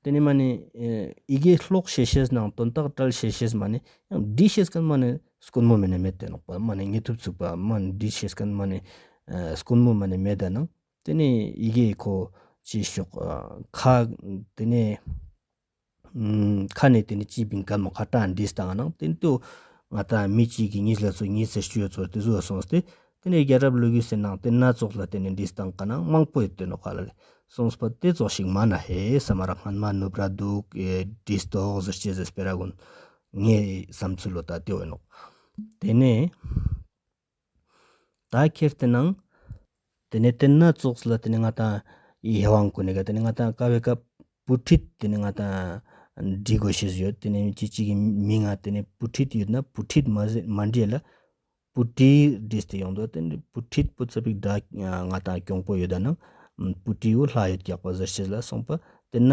ཏེ་ནེ་མ་ནེ་ཨ་ཡི་གེ་ཀློག་ཤེས་ཤེས་ནང་དོན་དག་བཀྲལ་ཤེས་ཤེས་མ་ནེ་ཡང་བྲི་ཤེས་ཁན་མ་ནེ་སྐོན་མོ་མ་ནེ་མེད་དེ་ནོག་པ། མ་ནེ་ངེ་ཐུབ་ཚུགས་པ་མ་ནེ་བྲི་ཤེས་ཁན་མ་ནེ་ཨ་སྐོན་མོ་མ་ནེ་མེད་ད་ནང་ཏེ་ནེ་ཡི་གེ་ཁོ་ཅི་ཤོག་ཨ་ཁ་ཏེ་ནེ་ཨམ་ཁ་ནེ་ཏེ་ནེ་ཅི་བིང་ཀ་མོ་ཁ་ཏང་བྲིས་ཏང་ནང་ཏེ་ནེ་ཏེའོ་ང་ཏང་མི་གཅིག་གི་གཉིས་ལ་ཚོ་གཉིས་སེ་བཅུ་ཡོད་ཚོ་ཏེ་ཟུག་སོང་སྟེ་ཏེ་ནེ་རྒྱལ་རབས་ལོ་རྒྱུས་སི་ནང་ཏེ་ན་ཙོགས་ལ་ཏེ་ནེ་བྲིས་ཏང་ཀ་ནང་མང་པོ་ཡོད་དེ་ནོག་ཁ་ལ་ལེ། སོང་པ་ཏེ་ཙོགས་ཤིག་མ་ན་ཧེ་སམ་མ་རག། སྔན་མ་ནུབ་ར་དུག་ཨེ་བྲིས་ཏོག་ཟེར་ཅེས་ཟེར་སྤེ་ར་གུན་ངའི་སམ་ཚུལ་ལོ་ད་ཏེའོ་ཨིན་ནོག། ཏེ་ནེ་ད་ཁྱེར་ཏེ་ནང་ཏེ་ནེ་ཏེ་ན་ཙོགས་ལ་ཏེ་ནེ་ང་ཏང་ཡི་ཧེ་ཝང་གུན་ནི་ཀ་ཏེ་ནེ་ང་ཏང་ཀ་བོའེ་ཀ་པུ་ཁྲིད་ཏེ་ནེ་ང་ཏང་བྲི་གོས་ཤེས་ཡོད། ཏེ་ནེ་ཅི་ཅིག་གི་མིང་ང་ཏེ་ནེ་པུ་ཁྲིད་ཡོད་ན་པུ་ཁྲིད་མ་ཟེར་མ་བྲི་ལ་པུ་ཏི་བྲིས་ཏེ་ཡོང་དོ། ཏེ་ནེ་པུ་ཁྲིད་པོ་ཙ་པིག་སྒྲ་ང་ཏང་གྱོང་པོ་ཡོད་ད་ནང་པུ་ཏི་བོ་ལྷ་ཡོད་ཀྱག་པ་ཟེར་ཤེས་ལ་སོང་པ་ཏེ་ན་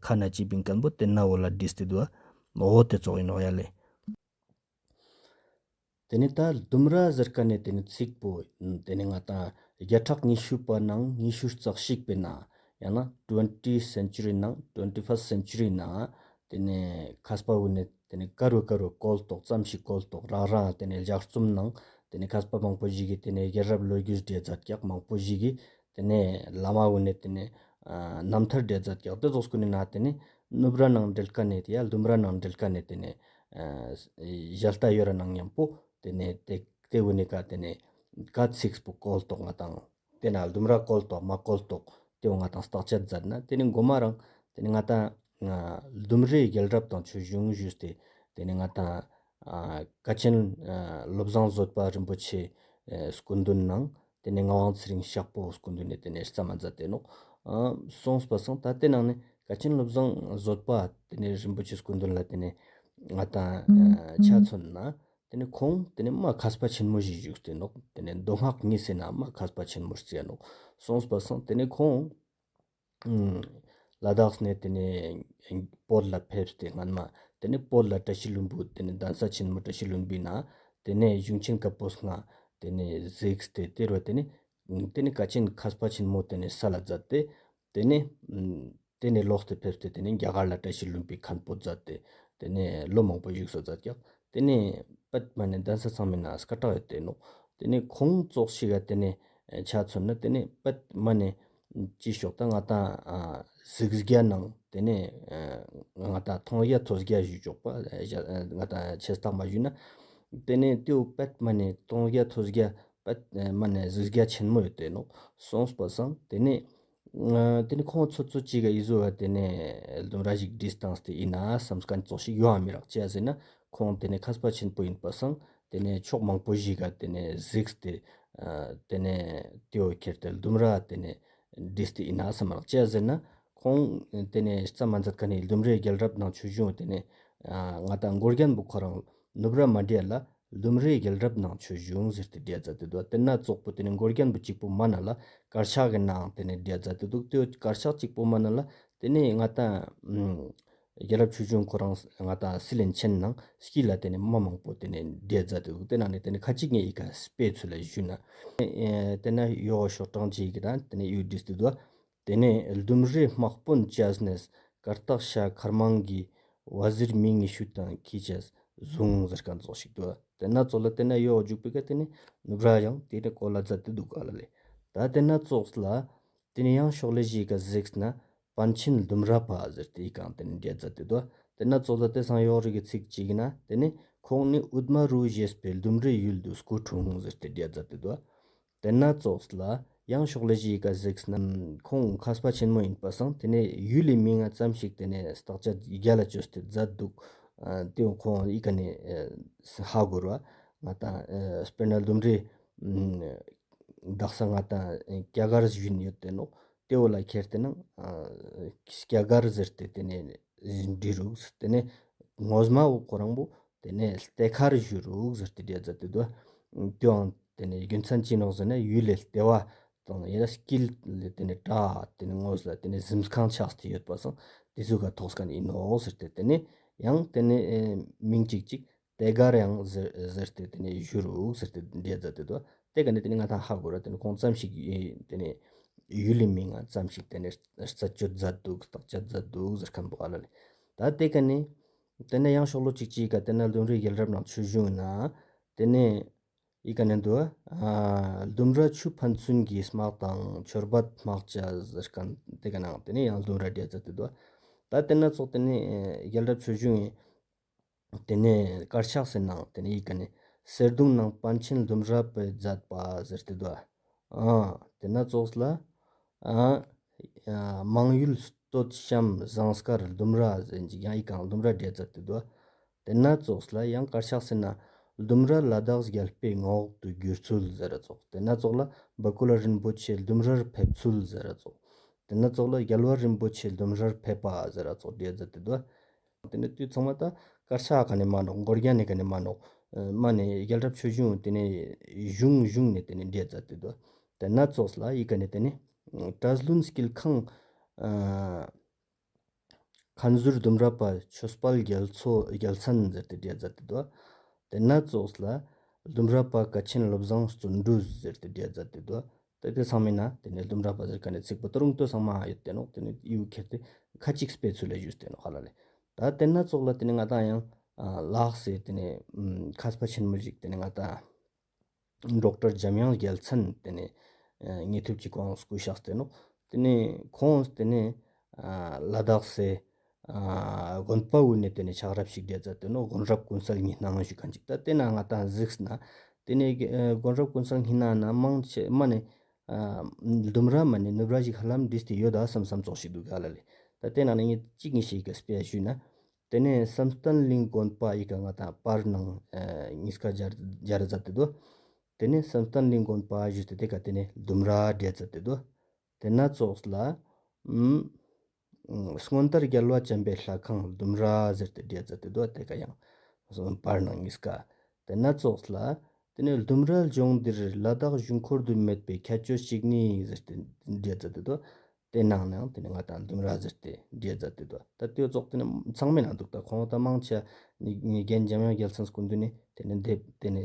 ཁ་ན་ཅི་བིང་ཀ་མོ་ཏེ་ན་བོ་ལ་བྲིས་ཏེ་དུག་པ། འོ་ཏེ་ཙོགས་ཨིན་ནོག་ཡ་ལེ། ཏེ་ནེ་ད་ལྡུམ་ར་ཟེར་ཁན་ནི་ཏེ་ནེ་ཚིག་པོ་ཏེ་ནེ་ང་ཏང་བརྒྱ་ཕྲག་ཉི་ཤུ་པ་ནང་ཉི་ཤུ་རྩ་གཅིག་པའི་ནང་ཡང་ན་ཊུ་ཝེན་ཊི་སེན་ཅུ་རི་ནང་ཊུ་ཝེན་ཊི་ཕར་སེན་ཅུ་རི་ནང་ཏེ་ནེ་མཁས་པ་གུན་ནི་ཏེ་ནེ་ཀ་རུ་ཀ་རུ་བཀོལ་ཏོག་ཙམ་ཞིག་བཀོལ་ཏོག་རང་རང་ཏེ་ནེ་ལྗགས་རྩོམ་ནང་ཏེ་ནེ་མཁས་པ་མང་པོ་ཞིག་གི་ཏེ་ནེ་རྒྱལ་རབས་ལོ་རྒྱུས་བྲིས་ཛད་ཀྱག། མང་པོ་ཞིག་གི་ཏེ་ནེ་བླ་མ་གུན་ནི་ཏེ་ནེ་ཨ་རྣམ་ཐར་བྲིས་ཛད་ཀྱག། ཏེ་ཙོགས་གུན་ནི་ནང་ཏེ་ནེ་ནུབ་ར་ནང་བྲེལ་ཀ་ནེ་ཏེ་ཡ་ལྡུམ་ར་ནང་བྲེལ་ཀ་ནེ་ཏེ་ནེ་ཨ་ཞལ་ལྟ་ཡོད་ར་ནང་ཉམ་པོ་ཏེ་ནེ་ཏེ་ཏེ་གུན་ནི་ཀ་ཏེ་ནེ་ཀ་ཚིགས་པོ་བཀོལ་ཏོག་ང་ཏང་ཏེ་ན་ལྡུམ་ར་བཀོལ་ཏོག་མ་བཀོལ་ཏོག་ཏེ་བོ་ང་ཏང་བརྟག་དཔྱད་ཛད་ན་ཏེ་ནེ་གོ་མ་རང་ཏེ་ནེ་ང་ཏང་ལྡུམ་རའི་རྒྱལ་རབས་དང་ཆོས་འབྱུང་ཞུས་ཏེ་ཏེ་ནེ་ང་ཏང་ཨ་དཀའ་ཆེན་ཨ་བློ་བཟང་བཟོད་པ་རིན་པོ་ཆེ་ཨ་སྐུ་མདུན་ནང་ཏེ་ནེ་ངག་དབང་ཚེ་རིང་ཤག་པོ་སྐུ་མདུན་ནེ་ཏེ་ནེ་རྩོམ་མ་ཛད་དེ་ནོག། ཨ་སོང་པ་སང་ད་ཏེ་ནང་ནེ་དཀའ་ཆེན་བློ་བཟང་བཟོད་པ་ཏེ་ནེ་རིན་པོ་ཆེ་སྐུ་མདུན་ལ་ཏེ་ནེ་ང་ཏང་ཨ་ཆ་མཚོན་ན་ཏེ་ནེ་ཁོང་ཏེ་ནེ་མ་མཁས་པ་ཆེན་མོ་ཞིག་བཞུགས་ཏེ་ནོག། ཏེ་ནེ་མདོ་སྔགས་གཉིས་སི་ནང་མ་མཁས་པ་ཆེན་མོ་རྩིའ་ནོག། སོང་པ་སང་ཏེ་ནེ་ཁོང་ལ་དྭགས་ནེ་ཏེ་ནེ་བོད་ལ་ཕེབས་ཏེ་སྔན་མ་ཏེ་ནེ་བོད་ལ་བཀྲ་ཤིས་ལྷུན་པོ་ཏེ་ནེ་གདན་ས་ཆེན་མོ་བཀྲ་ཤིས་ལྷུན་པོའི་ནང་ཏེ་ནེ་གཞུང་ཆེན་བཀའ་པོད་ལྔ་ཏེ་ནེ་གཟིགས་ཏེ་ཏེ་རུ་ཏེ་ནེ་ཏེ་ནེ་དཀའ་ཆེན་མཁས་པ་ཆེན་མོ་ཏེ་ནེ་ས་ལ་ཛད་དེ་ཏེ་ནེ་ཏེ་ནེ་ལོགས་ཏེ་ཕེབས་ཏེ་ཏེ་ནེ་རྒྱ་གར་ལ་བཀྲ་ཤིས་ལྷུན་པོའི་མཁན་པོ་ཛད་དེ་ཏེ་ནེ་ལོ་མང་པོ་བཞུགས་སོ་ཛད་ཀྱག། ཏེ་ནེ་པད་མ་ནེ་གདན་ས་ཚང་མའི་ནང་སྐད་གྲགས་ཡོད་དེ་ནོག། ཏེ་ནེ་ཁོང་ཙོགས་ཤིག་ག་ཏེ་ནེ་ཆ་མཚོན་ན་ཏེ་ནེ་པད་མ་ནེ་ཅི་ཤོག་ད་ང་ཏང་ཨ་གཟིགས་རྒྱ་ནང་ཏེ་ནེ་ཨ་ང་ཏང་མཐོང་རྒྱ་ཐོས་རྒྱ་ཞུ་ཆོག་པ་ཨ་ང་ཏང་ཆེ་རྟགས་མ་ཞུས་ན་ཏེ་ནེ་ཏེའུ་པད་མ་ནེ་མཐོང་རྒྱ་ཐོས་རྒྱ་པད་མ་ནེ་གཟིགས་རྒྱ་ཆེན་མོ་ཡོད་དེ་ནོག། སོང་པ་སང་ཏེ་ནེ་ ཨ་ཏེ་ནེ་ཁོང་ཚོད་ཚོད་ཅིག་ག་འི་ཟོ་ག་ཏེ་ནེ་ལྡུམ་ར་ཞིག་བྲིས་ཏང་སྟེ་ཨིན་ན་སམ་ཁན་ཙོགས་ཤིག་ཡོང་ང་མི་རག་ཅི་ཟེར་ན་ཁོང་ཏེ་ནེ་ཁས་པ་ཆེན་པོ་ཨིན་པ་སང་ཏེ་ནེ་ཕྱོགས་མང་པོ་ཞིག་ག་ཏེ་ནེ་གཟིགས་ཏེ་ཨ་ཏེ་ནེ་ཏེ་བོ་ཁྱེར་ཏེ་ལྡུམ་ར་ཏེ་ནེ་བྲིས་ཏེ་ཨིན་ན་སམ་རག་ཅི་ཟེར་ན་ཁོང་ཏེ་ནེ་རྩ་མ་མཛད་ཁན་ནི་ལྡུམ་རའི་རྒྱལ་རབས་ནང་ཆོས་འབྱུང་ཏེ་ནེ་ཨ་ང་ཏང་མགོ་རྒྱན་པོ་ཁོ་རང་ནུབ་ར་མ་བྲིས་ལ་ལྡུམ་རའི་རྒྱལ་རབས་ནང་ཆོས་འབྱུང་ཟེར་ཏེ་བྲིས་མཛད་དེ་དུག། ཏེ་ན་ཙོགས་པོ་ཏེ་ནེ་མགོ་རྒྱན་པོ་ཅིག་པོ་མ་ན་ལ་དཀར་ཆག་གི་ནང་ཏེ་ནེ་བྲིས་མཛད་དེ་དུག། ཏེ་དཀར་ཆག་ཅིག་པོ་མ་ན་ལ་ཏེ་ནེ་ང་ཏང་ཨ་རྒྱལ་རབས་ཆོས་འབྱུང་ཁོ་རང་ང་ཏང་སི་ལེན་ཆེན་ནང་དཀྱིལ་ལ་ཏེ་ནེ་མ་མང་པོ་ཏེ་ནེ་བྲིས་མཛད་དེ་དུག། ཏེ་ནང་ནེ་ཏེ་ནེ་ཁ་ཅིག་ངའེ་འི་ཀ་དཔེ་ཚུལ་ལ་ཞུས་ན་ཨ་ཏེ་ན་ཡོག་ཤོག་གྲངས་ཅིག་གི་ན་ཏེ་ནེ་ཡུལ་བྲིས་ཏེ་དུག། ཏེ་ནེ་ལྡུམ་རའི་དམག་དཔོན་བཅས་ནས་ཀར་སྟག་ཤ་མཁར་མང་གི་ཝ་ཟིར་མིང་ངེ་ཤུ་དང་ཁྱེད་ཅས་བཟུང་ཟེར་ཁན་ཙོགས་ཤིག་དུག། ཏེ་ན་ཙོགས་ལ་ཏེ་ན་ཡོག་འཇུག་པའི་ཀ་ཏེ་ནེ་ནུབ་ར་ཡང་ཏེ་ནེ་གོ་ལ་མཛད་དེ་དུག་ག་ལ་ལེ། ད་ཏེ་ན་ཙོགས་ལ་ཏེ་ནེ་ཡང་ཕྱོགས་ལས་ཞིག་ག་གཟིགས་ན་པཎ་ཆེན་ལྡུམ་ར་པ་ཟེར་ཏེ་འི་ཀ་ཏེ་ནེ་བྲིས་མཛད་དེ་དུག། ཏེ་ན་ཙོགས་ལ་ཏེ་སང་ཡོག་རིགས་ཀྱི་ཚིག་ཅིག་ན་ཏེ་ནེ་ཁོང་ནི་ཨུད་མ་རུ་ཞེས་པའི་ལྡུམ་རའི་ཡུལ་དུ་སྐུ་འཁྲུངས་ཟེར་ཏེ་བྲིས་མཛད་དེ་དུག། ཏེ་ན་ཙོགས་ལ་ཡང་ཕྱོགས་ལས་ཞིག་ག་གཟིགས་ན་ཁོང་མཁས་པ་ཆེན་མོ་ཨིན་པ་སང་ཏེ་ནེ་ཡུལ་ལི་མིང་ང་ཙམ་ཞིག་ཏེ་ནེ་བརྟག་དཔྱད་རྒྱལ་ལ་ཅོས་ཏེ་མཛད་དུག། ཨ་ཏེ་ཁོང་འི་ཀ་ནེ་ཨ་ཧ་གོ་ར་ང་ཏང་ཨ་དཔེར་ན་ལྡུམ་རའི་ཨ་དག་ས་ང་ཏང་ཨ་སྐྱ་གར་ཞུ་ཡིན་ཡོད་དེ་ནོག། ཏེ་བོ་ལ་ཁྱེར་ཏེ་ནང་ཨ་སྐྱ་གར་ཟེར་ཏེ་ཏེ་ནེ་བྲི་རུག། ཏེ་ནེ་ངོ་མ་བོ་ཁོ་རང་བོ་ཏེ་ནེ་ལྟེ་མཁར་ཞུ་རུག་ཟེར་ཏེ་བྲིས་མཛད་དེ་དུག། ཏེའང་ཏེ་ནེ་རྒྱུ་མཚན་ཅི་ནོག་ཟེར་ན་ཡུལ་ལི་ལྟེ་བ་དང་ཡང་ན་དཀྱིལ་ལ་ཏེ་ནེ་བྲག་ཏེ་ནེ་ངོས་ལ་ཏེ་ནེ་གཟིམས་ཁང་ཆགས་ཏེ་ཡོད་པ་སང་ཏེ་ཟུག་ག་ཐོགས་ཁན་ཨིན་ནོག་ཟེར་ཏེ་ཏེ་ནེ་ཡང་ཏེ་ནེ་ཨེ་མིང་ཅིག་ཅིག་ལྟེ་མཁར་ཡང་ཟེར་ཟེར་ཏེ་ཏེ་ནེ་ཞུ་རུག་ཟེར་ཏེ་བྲིས་མཛད་དེ་དུག། ཏེ་ཀ་ནེ་ཏེ་ནེ་ང་ཏང་ཧ་གོ་ར་ཏེ་ནེ་ཁོང་ཙམ་ཞིག་ཨེ་ཏེ་ནེ་ཡུལ་ལི་མིང་ང་ཙམ་ཞིག་ཏེ་ནེ་རྩད་གཅོད་མཛད་དུག་བརྟག་དཔྱད་མཛད་དུག་ཟེར་ཁན་བོ་ཨ་ལ་ལེ། ད་ཏེ་ཀ་ནེ་ཏེ་ནེ་ཡང་ཕྱོགས་ལོ་ཅིག་ཅིག་ག་ཏེ་ནེ་ལྡུམ་རའི་རྒྱལ་རབས་ནང་ཆོས་འབྱུང་ན་ཏེ་ནེ་འི་ཀ་ནེ་དུག། ཨ་ལྡུམ་ར་ཆུ་ཕན་ཚུན་གྱི་དམག་དང་ཆོར་བད་དམག་བཅས་ཟེར་ཁན་ཏེ་ཀ་ནང་ཏེ་ནེ་ཡང་ལྡུམ་ར་བྲིས་མཛད་དེ་དུག། ད་ཏེ་ན་ཙོགས་ཏེ་ནེ་ཨེ་རྒྱལ་རབས་ཆོས་འབྱུང་ངི་ཏེ་ནེ་དཀར་ཆག་ཟེར་ནང་ཏེ་ནེ་འི་ཀ་ནེ་གསེར་གདུང་ནང་པཎ་ཆེན་ལྡུམ་ར་པས་མཛད་པ་ཟེར་ཏེ་དུག། ཨ་ཏེ་ན་ཙོགས་ལ་ཨ་མང་ཡུལ་སྟོད་གཤམ་ཟངས་དཀར་ལྡུམ་ར་ཟེར་ཅིག་ཡང་འི་ཀ་ལྡུམ་ར་བྲིས་མཛད་དེ་དུག། ཏེ་ན་ཙོགས་ལ་ཡང་དཀར་ཆག་ཟེར་ན་ལྡུམ་ར་ལ་དྭགས་རྒྱལ་པོའི་ངོགས་སུ་བསྒྱུར་ཚུལ་ཟེར་ར་ཙོགས། ཏེ་ན་ཙོགས་ལ་བ་ཀུ་ལ་རིན་པོ་ཆེ་ལྡུམ་རར་ཕེབས་ཚུལ་ཟེར་ར་ཙོགས། ཏེ་ན་ཙོགས་ལ་རྒྱལ་བ་རིན་པོ་ཆེ་ལྡུམ་རར་ཕེབས་པ་ཟེར་ར་ཙོགས་བྲིས་མཛད་དེ་དུག། ཏེ་ནེ་ཏེ་ཚང་མ་ད་དཀར་ཆག་ཀ་ནེ་མ་ནོག། མགོ་རྒྱན་ནི་ཀ་ནེ་མ་ནོག། ཨ་མ་ནེ་རྒྱལ་རབས་ཆོས་འབྱུང་ཏེ་ནེ་གཞུང་གཞུང་ནེ་ཏེ་ནེ་བྲིས་མཛད་དེ་དུག། ཏེ་ན་ཙོགས་ལ་འི་ཀ་ནེ་ཏེ་ནེ་གྲྭ་བློན་དཀྱིལ་ཁང་ཨ་ཁན་ཟུར་ལྡུམ་ར་པ་ཆོས་དཔལ་རྒྱལ་མཚོ་རྒྱལ་མཚན་ཟེར་ཏེ་བྲིས་མཛད་དེ་དུག། ཏེ་ན་ཙོགས་ལ་ལྡུམ་ར་པ་ཀ་ཆེན་བློ་བཟང་བརྩོན་འགྲུས་ཟེར་ཏེ་བྲིས་མཛད་དེ་དུག། ཏེ་ཏེ་ཚང་མའི་ནང་ཏེ་ནེ་ལྡུམ་ར་པ་ཟེར་ཁན་ནི་ཚིག་པོ་ཏ་རུང་ཏོ་ཚང་མ་ཡོད་དེ་ནོག། ཏེ་ནེ་ཡུལ་ཁྱེར་ཏེ་ཁ་ཅིག་དཔེ་ཚུལ་ལ་ཞུས་ཏེ་ནོག་ཧ་ལ་ལེ། ད་ཏེ་ན་ཙོགས་ལ་ཏེ་ནེ་ང་ཏང་ཡང་ཨ་ལ་དྭགས་སི་ཏེ་ནེ་ཨ་མཁས་པ་ཆེན་མོ་ཞིག་ཏེ་ནེ་ང་ཏང་ཌོག་ཊར་འཇམ་དབྱངས་རྒྱལ་མཚན་ཏེ་ནེ་ཨ་དངོས་ཐུབ་ཅིག་ཁོང་སྐུ་གཤེགས་ཏེ་ནོག། ཏེ་ནེ་ཁོང་ཏེ་ནེ་ཨ་ལ་དྭགས་སི་ཨ་དགོན་པ་བོ་ནེ་ཏེ་ནེ་ཕྱག་རབས་ཤིག་བྲིས་མཛད་དེ་ནོག། དགོན་རབས་ཀུན་གསལ་ཉི་སྣང་ཞུ་ཁན་ཅིག། ད་ཏེ་ན་ང་ཏང་གཟིགས་ན་ཏེ་ནེ་ཨ་དགོན་རབས་ཀུན་གསལ་ཉི་སྣང་ན་མང་ཆེ་མ་ནེ་ཨ་ལྡུམ་ར་མ་ནེ་ནུབ་ར་ཞིག་ཧ་ལམ་བྲིས་ཏེ་ཡོད་ད་སམ་སམ་ཙོགས་ཤིག་དུག་ག་ལ་ལེ། ད་ཏེ་ན་ནི་ངས་ཅིག་ངས་ཤིག་གི་དཔེ་ཞུས་ན། ཏེ་ནེ་བསམ་གཏན་གླིང་དགོན་པ་འི་ཀ་ང་ཏང་པར་ནང་ཨ་ཉིས་ཀ་སྦྱར་སྦྱར་མཛད་དེ་དུག། ཏེ་ནེ་བསམ་གཏན་གླིང་དགོན་པ་ཞུས་ཏེ་ཏེ་ཀ་ཏེ་ནེ་ལྡུམ་ར་བྲིས་མཛད་དེ་དུག། ཏེ་ན་ཙོགས་ལ་ཨམ་སྔོན་དར་རྒྱལ་བ་བྱམས་པའི་ལྷ་ཁང་ལྡུམ་ར་ཟེར་ཏེ་བྲིས་མཛད་དེ་དུག། ཏེ་ཀ་ཡང་པར་ནང་ཉིས་ཀ། ཏེ་ན་ཙོགས་ལ་ཏེ་ནེ་ལྡུམ་ར་ལྗོངས་འདིར་ལ་དྭགས་གཞུང་འཁོར་དུ་མེད་པའི་ཁྱད་ཆོས་ཤིག་ནི་ཟེར་ཏེ་བྲིས་མཛད་དེ་དུག། ཏེ་ནང་ནའང་ཏེ་ནེ་ང་ཏང་ལྡུམ་ར་ཟེར་ཏེ་བྲིས་མཛད་དེ་དུག། ད་ཏེ་ཙོགས་ཏེ་ནེ་ཚང་མའི་ནང་དུག། ད་ཁོང་ད་མང་ཆེ་རྒན་འཇམ་དབྱངས་རྒྱལ་མཚན་སྐུ་མདུན་ནི་ཏེ་ནེ་དེབ་ཏེ་ནེ་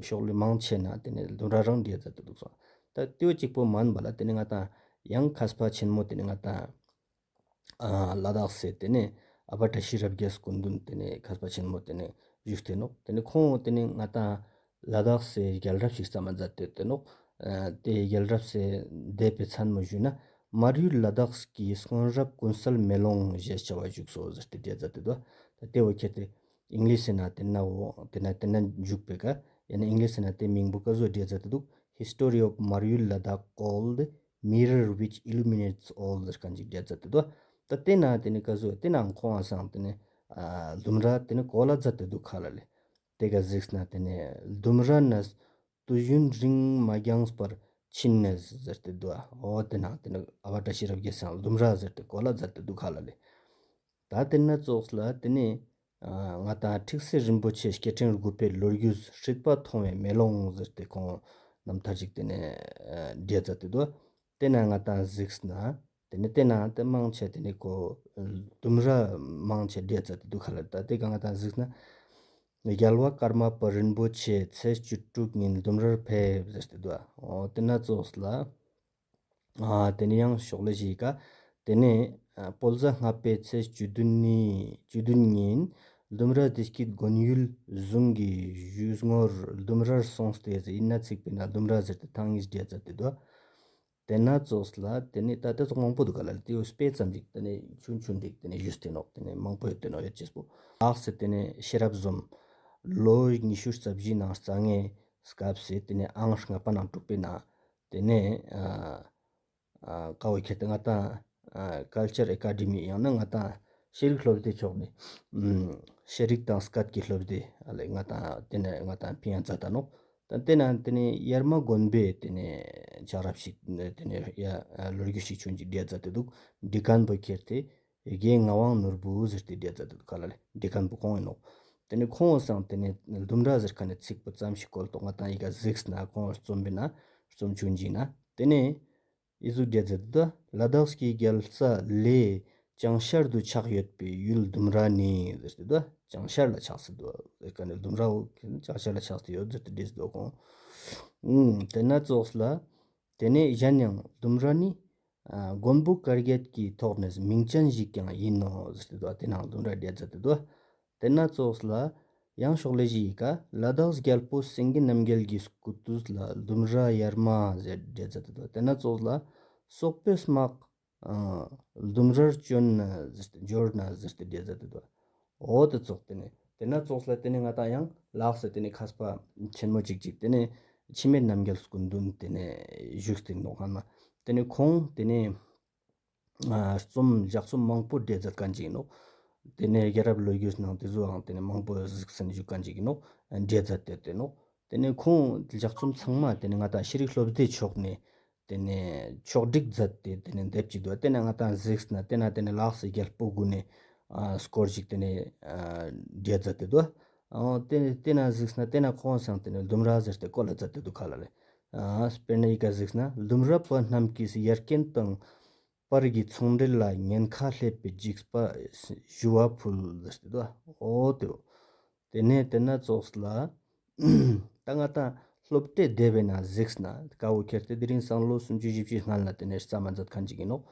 ཤོག་ལེ་མང་ཆེ་ན་ཏེ་ནེ་ལྡུམ་ར་རང་བྲིས་མཛད་དེ་དུག་སོང་། ད་ཏེ་ཅིག་པོ་མན་པ་ལ་ཏེ་ནེ་ང་ཏང་ཡང་མཁས་པ་ཆེན་མོ་ཏེ་ནེ་ང་ཏང་ཨ་ལ་དྭགས་སི་ཏེ་ནེ་ཨ་བ་བཀྲ་ཤིས་རབ་རྒྱས་སྐུ་མདུན་ཏེ་ནེ་མཁས་པ་ཆེན་མོ་ཏེ་ནེ་བཞུགས་ཏེ་ནོག། ཏེ་ནེ་ཁོང་ཏེ་ནེ་ང་ཏང་ལ་དྭགས་སི་རྒྱལ་རབས་ཤིག་རྩོམ་མཛད་དེ་ཏེ་ནོག། ཨ་ཏེ་རྒྱལ་རབས་སི་དེབ་པའི་མཚན་མོ་ཞུས་ན་མར་ཡུལ་ལ་དྭགས་ཀྱི་སྔོན་རབས་ཀུན་གསལ་མེ་ལོང་ཞེས་བྱ་བ་བཞུགས་སོ་ཟེར་ཏེ་བྲིས་མཛད་དེ་དུག། ད་ཏེ་བོ་ཁྱེར་ཏེ་ཨིང་ལིཤ་ནང་ཏེ་ན་འོ་ཏེ་ན་ཏེ་ན་འཇུག་པའི་ཀ་ཡང་ན་ཨིང་ལིཤ་ནང་ཏེ་མིང་པོ་ཀ་ཟུག་བྲིས་མཛད་དེ་དུག། History of Maryul Ladakh called mirror which illuminates all ཟེར་ཁན་ཅིག་བྲིའ་ཛད་དེ་དུག། ཏ་ཏེ་ན་ཏེ་ནེ་ཀ་ཟུག་ཏེ་ན་ཁོང་ང་སང་ཏེ་ནེ་ཨ་ལྡུམ་ར་ཏེ་ནེ་ཀོ་ལ་ཛད་དེ་དུག་ཁ་ལ་ལེ། ཏེ་ཀ་ཟིགས་ན་ཏེ་ནེ་ལྡུམ་ར་ནས་དུས་ཡུན་རིང་མ་འགྱངས་པར་ཕྱིན་ནས་ཟེར་ཏེ་དུག། འོ་ཏེ་ན་ཏེ་ནེ་ཨ་བ་བཀྲ་ཤིས་རབ་རྒྱས་སང་ལྡུམ་ར་ཟེར་ཏེ་ཀོ་ལ་ཛད་དེ་དུག་ཁ་ལ་ལེ། ཏ་ཏེ་ན་ཙོགས་ལ་ཏེ་ནེ་ཨ་ང་དང་ཁྲིག་སེ་རིན་པོ་ཆེ་སྐྱེ་ཕྲེང་དགུ་པའི་ལོ་རྒྱུས་སྲིད་པ་མཐོང་བའི་མེ་ལོང་ཟེར་ཏེ་ཁོང་རྣམ་ཐར་ཅིག་ཏེ་ནེ་ཨ་བྲིའ་ཛད་དེ་དུག། ཏེ་ན་ང་དང་ཟིགས་ན་ཏེ་ནེ་ཏེ་ན་ཏེ་མང་ཆེ་ཏེ་ནེ་ཁོ་ལྡུམ་ར་མང་ཆེ་བྲིའ་ཛད་དེ་དུག་ཁ་ལ། ཏ་ཏེ་ཀ་ང་དང་ཟིགས་ན་རྒྱལ་བ་ཀརྨ་པ་རིན་པོ་ཆེ་ཚེས་བཅུ་དྲུག་ཉིན་ལྡུམ་རར་ཕེབས་ཟེར་ཏེ་དུག། འོ་ཏེ་ན་ཙོགས་ལ་ཨ་ཏེ་ནེ་ཡང་ཤོག་ལེ་ཞིག་ག་ཏེ་ནེ་ཨ་བོད་ཟླ་ལྔ་པའི་ཚེས་བཅུ་བདུན་ཉིན་བཅུ་བདུན་ཉིན་ལྡུམ་ར་བདེ་སྐྱིད་དགོན་ཡུལ་གཞུང་གི་བཞུགས་སྒར་ལྡུམ་རར་སོང་སྟེ་ཟེར་ཨིན་ན་ཚིག་པོའི་ནང་ལྡུམ་ར་ཟེར་ཏེ་ཐང་ངིས་བྲིའ་ཛད་དེ་དུག། ཏེ་ན་ཙོགས་ལ་ཏེ་ནེ་ཏ་ཏེ་ཙོགས་མང་པོ་དུག་ག་ལ་ལེ། ཏེ་བོ་དཔེ་ཙམ་ཞིག་ཏེ་ནེ་ཆུང་ཆུང་ཞིག་ཏེ་ནེ་ཞུས་ཏེ་ནོག། ཏེ་ནེ་མང་པོ་ཡོད་ཏེ་ནོག་ཡོད་ཅེས་པོ། ལགས་སེ་ཏེ་ནེ་ཤེས་རབ་འཛོམས་ལོ་ཉི་ཤུ་རྩ་བཞིའི་ནང་རྩ་ལྔའི་སྐབས་སེ་ཏེ་ནེ་ཨང་ལྔ་པ་ནང་དྲུག་པའི་ནང་ཏེ་ནེ་ཨ་ཨ་ཀ་བོ་ཁྱེར་ཏེ་ང་དང་ཨ་ཀལ་ཅར་ཨེ་ཀ་ཌེ་མི་ཡང་ན་ང་དང་ཤེས་རིག་སློབ་སྡེ་ཕྱོགས་ནེ་ཨམ་ཤེས་རིག་དང་སྐད་ཀྱི་སློབ་སྡེ་ཨ་ལེ་ང་དང་ཏེ་ནེ་ང་དང་ཕིང་ཡང་ཛད་ད་ནོག། ཏ་ཏེ་ན་ཏེ་ནེ་ཡར་མ་དགོན་པའི་ཏེ་ནེ་ཆགས་རབས་ཤིག་ཏེ་ནེ་ཡ་ལོ་རྒྱུས་ཤིག་ཆུང་ཅིག་བྲིའ་ཛད་དེ་དུག། འབྲི་མཁན་པོ་ཁྱེར་ཏེ་རྒན་ངག་དབང་ནོར་བུ་ཟེར་ཏེ་བྲིའ་ཛད་དེ་དུག་ཁ་ལ་ལེ། འབྲི་མཁན་པོ་ཁོང་ཨིན་ནོག། ཏེ་ནེ་ཁོང་སང་ཏེ་ནེ་ལྡུམ་ར་ཟེར་ཁན་ནི་ཚིག་པོ་ཙམ་ཞིག་བཀོལ་ཏོག། ང་དང་ཡི་གེ་ཟིགས་ན་ཁོང་རྩོམ་པའི་ནང་རྩོམ་ཆུང་ཅིག་ན་ཏེ་ནེ་ཨི་ཟུག་བྲིའ་ཛད་དེ་དུག། ལ་དྭགས་ཀྱི་རྒྱལ་ས་ལས་བྱང་ཤར་དུ་ཆགས་ཡོད་པའི་ཡུལ་ལྡུམ་ར་ནི་ཟེར་ཏེ་དུག། བྱང་ཤར་ལ་ཆགས་སེ་དུག་ཟེར་ཁན་ནི་ལྡུམ་ར་བོ་བྱང་ཤར་ལ་ཆགས་སེ་ཡོད་ཟེར་ཏེ་བྲིས་དུག་ཁོང་། ཨུམ་ཏེ་ན་ཙོགས་ལ་ཏེ་ནེ་གཞན་ཡང་ལྡུམ་ར་ནི་ཨ་མགོན་པོ་བཀའ་བརྒྱད་ཀྱི་ཐོག་ནས་མིང་ཅན་ཞིག་ཀྱང་ཡིན་ནོ་ཟེར་ཏེ་དུག། ཏེ་ནང་ལྡུམ་ར་བྲིའ་ཛད་དེ་དུག། ཏེ་ན་ཙོགས་ལ་ཡང་ཤོག་ལེ་ཞིག་ག་ལ་དྭགས་རྒྱལ་པོ་སེང་གེ་རྣམ་རྒྱལ་གྱི་སྐུ་དུས་ལ་ལྡུམ་ར་ཡར་མ་ཟེར་བྲིའ་ཛད་དེ་དུག། ཏེ་ན་ཙོགས་ལ་སོག་པོའི་དམག་ཨ་ལྡུམ་རར་བྱོན་ན་ཟེར་ཏེ་འབྱོར་ན་ཟེར་ཏེ་བྲིའ་ཛད་དེ་དུག། འོ་ཏེ་ཙོགས་ཏེ་ནེ་ཏེ་ན་ཙོགས་ལ་ཏེ་ནེ་ང་དང་ཡང་ལགས་སེ་ཏེ་ནེ་མཁས་པ་ཆེན་མོ་ཅིག་ཅིག་ཏེ་ནེ་འཆི་མེད་རྣམ་རྒྱལ་སྐུ་མདུན་ཏེ་ནེ་བཞུགས་ཏེ་ནོག་ཧ་མ། ཏེ་ནེ་ཁོང་ཏེ་ནེ་ཨ་རྩོམ་ལྗགས་རྩོམ་མང་པོ་བྲིའ་ཛད་ཁན་ཅིག་ཨིན་ནོག། ཏེ་ནེ་རྒྱལ་རབས་ལོ་རྒྱུས་ནང་ཏེ་ཟུག་ཨང་ཏེ་ནེ་མང་པོ་ཟིགས་སེ་བཞུགས་ཁན་ཅིག་ཨིན་ནོག། བྲིའ་ཛད་དེ་ཏེ་ནོག། ཏེ་ནེ་ཁོང་ལྗགས་རྩོམ་ཚང་མ་ཏེ་ནེ་ང་དང་ཤེས་རིག་སློབ་སྡེ་ཕྱོགས་ནེ་ཏེ་ནེ་ཕྱོགས་སྒྲིག་ཛད་དེ་ཏེ་ནེ་དེབ་ཅིག་དུག། ཏེ་ནེ་ང་དང་ཟིགས་ན་ཏེ་ན་ཏེ་ནེ་ལགས་སེ་རྒྱལ་པོ་གུན་ནི་ཨ་སྐོར་ཞིག་ཏེ་ནེ་ཨ་བྲིའ་ཛད་དེ་དུག། ཨ་ཏེ་ཏེ་ན་ཟིགས་ན་ཏེ་ན་ཁོང་སང་ཏེ་ནེ་ལྡུམ་ར་ཟེར་ཏེ་ཀོ་ལ་ཛད་དེ་དུག་ཁ་ལ་ལེ། ཨ་དཔེར་ན་ཡི་གེ་ཟིགས་ན་ལྡུམ་ར་པ་རྣམས་ཀྱིས་ཡར་རྐྱེན་དང་པར་གྱི་ཚོང་འབྲེལ་ལ་ཉེན་ཁ་སླེབས་པའི་འཇིགས་པ་ཞུ་བ་ཕུལ་ཟེར་ཏེ་དུག། འོ་ཏེ་བོ། ཏེ་ནེ་ཏེ་ན་ཙོགས་ལ་ཏ་ང་དང་སློབ་གྲྭའི་དེབ་བི་ནང་ཟིགས་ན་ཀ་བོ་ཁྱེར་ཏེ་དེ་རིང་སང་ལོ་སུམ་ཅུ་བཞི་བཅུའི་སྔན་ལ་ཏེ་ནེ་རྩོམ་མ་ཛད་ཁན་ཅིག་ཨིན་ནོག།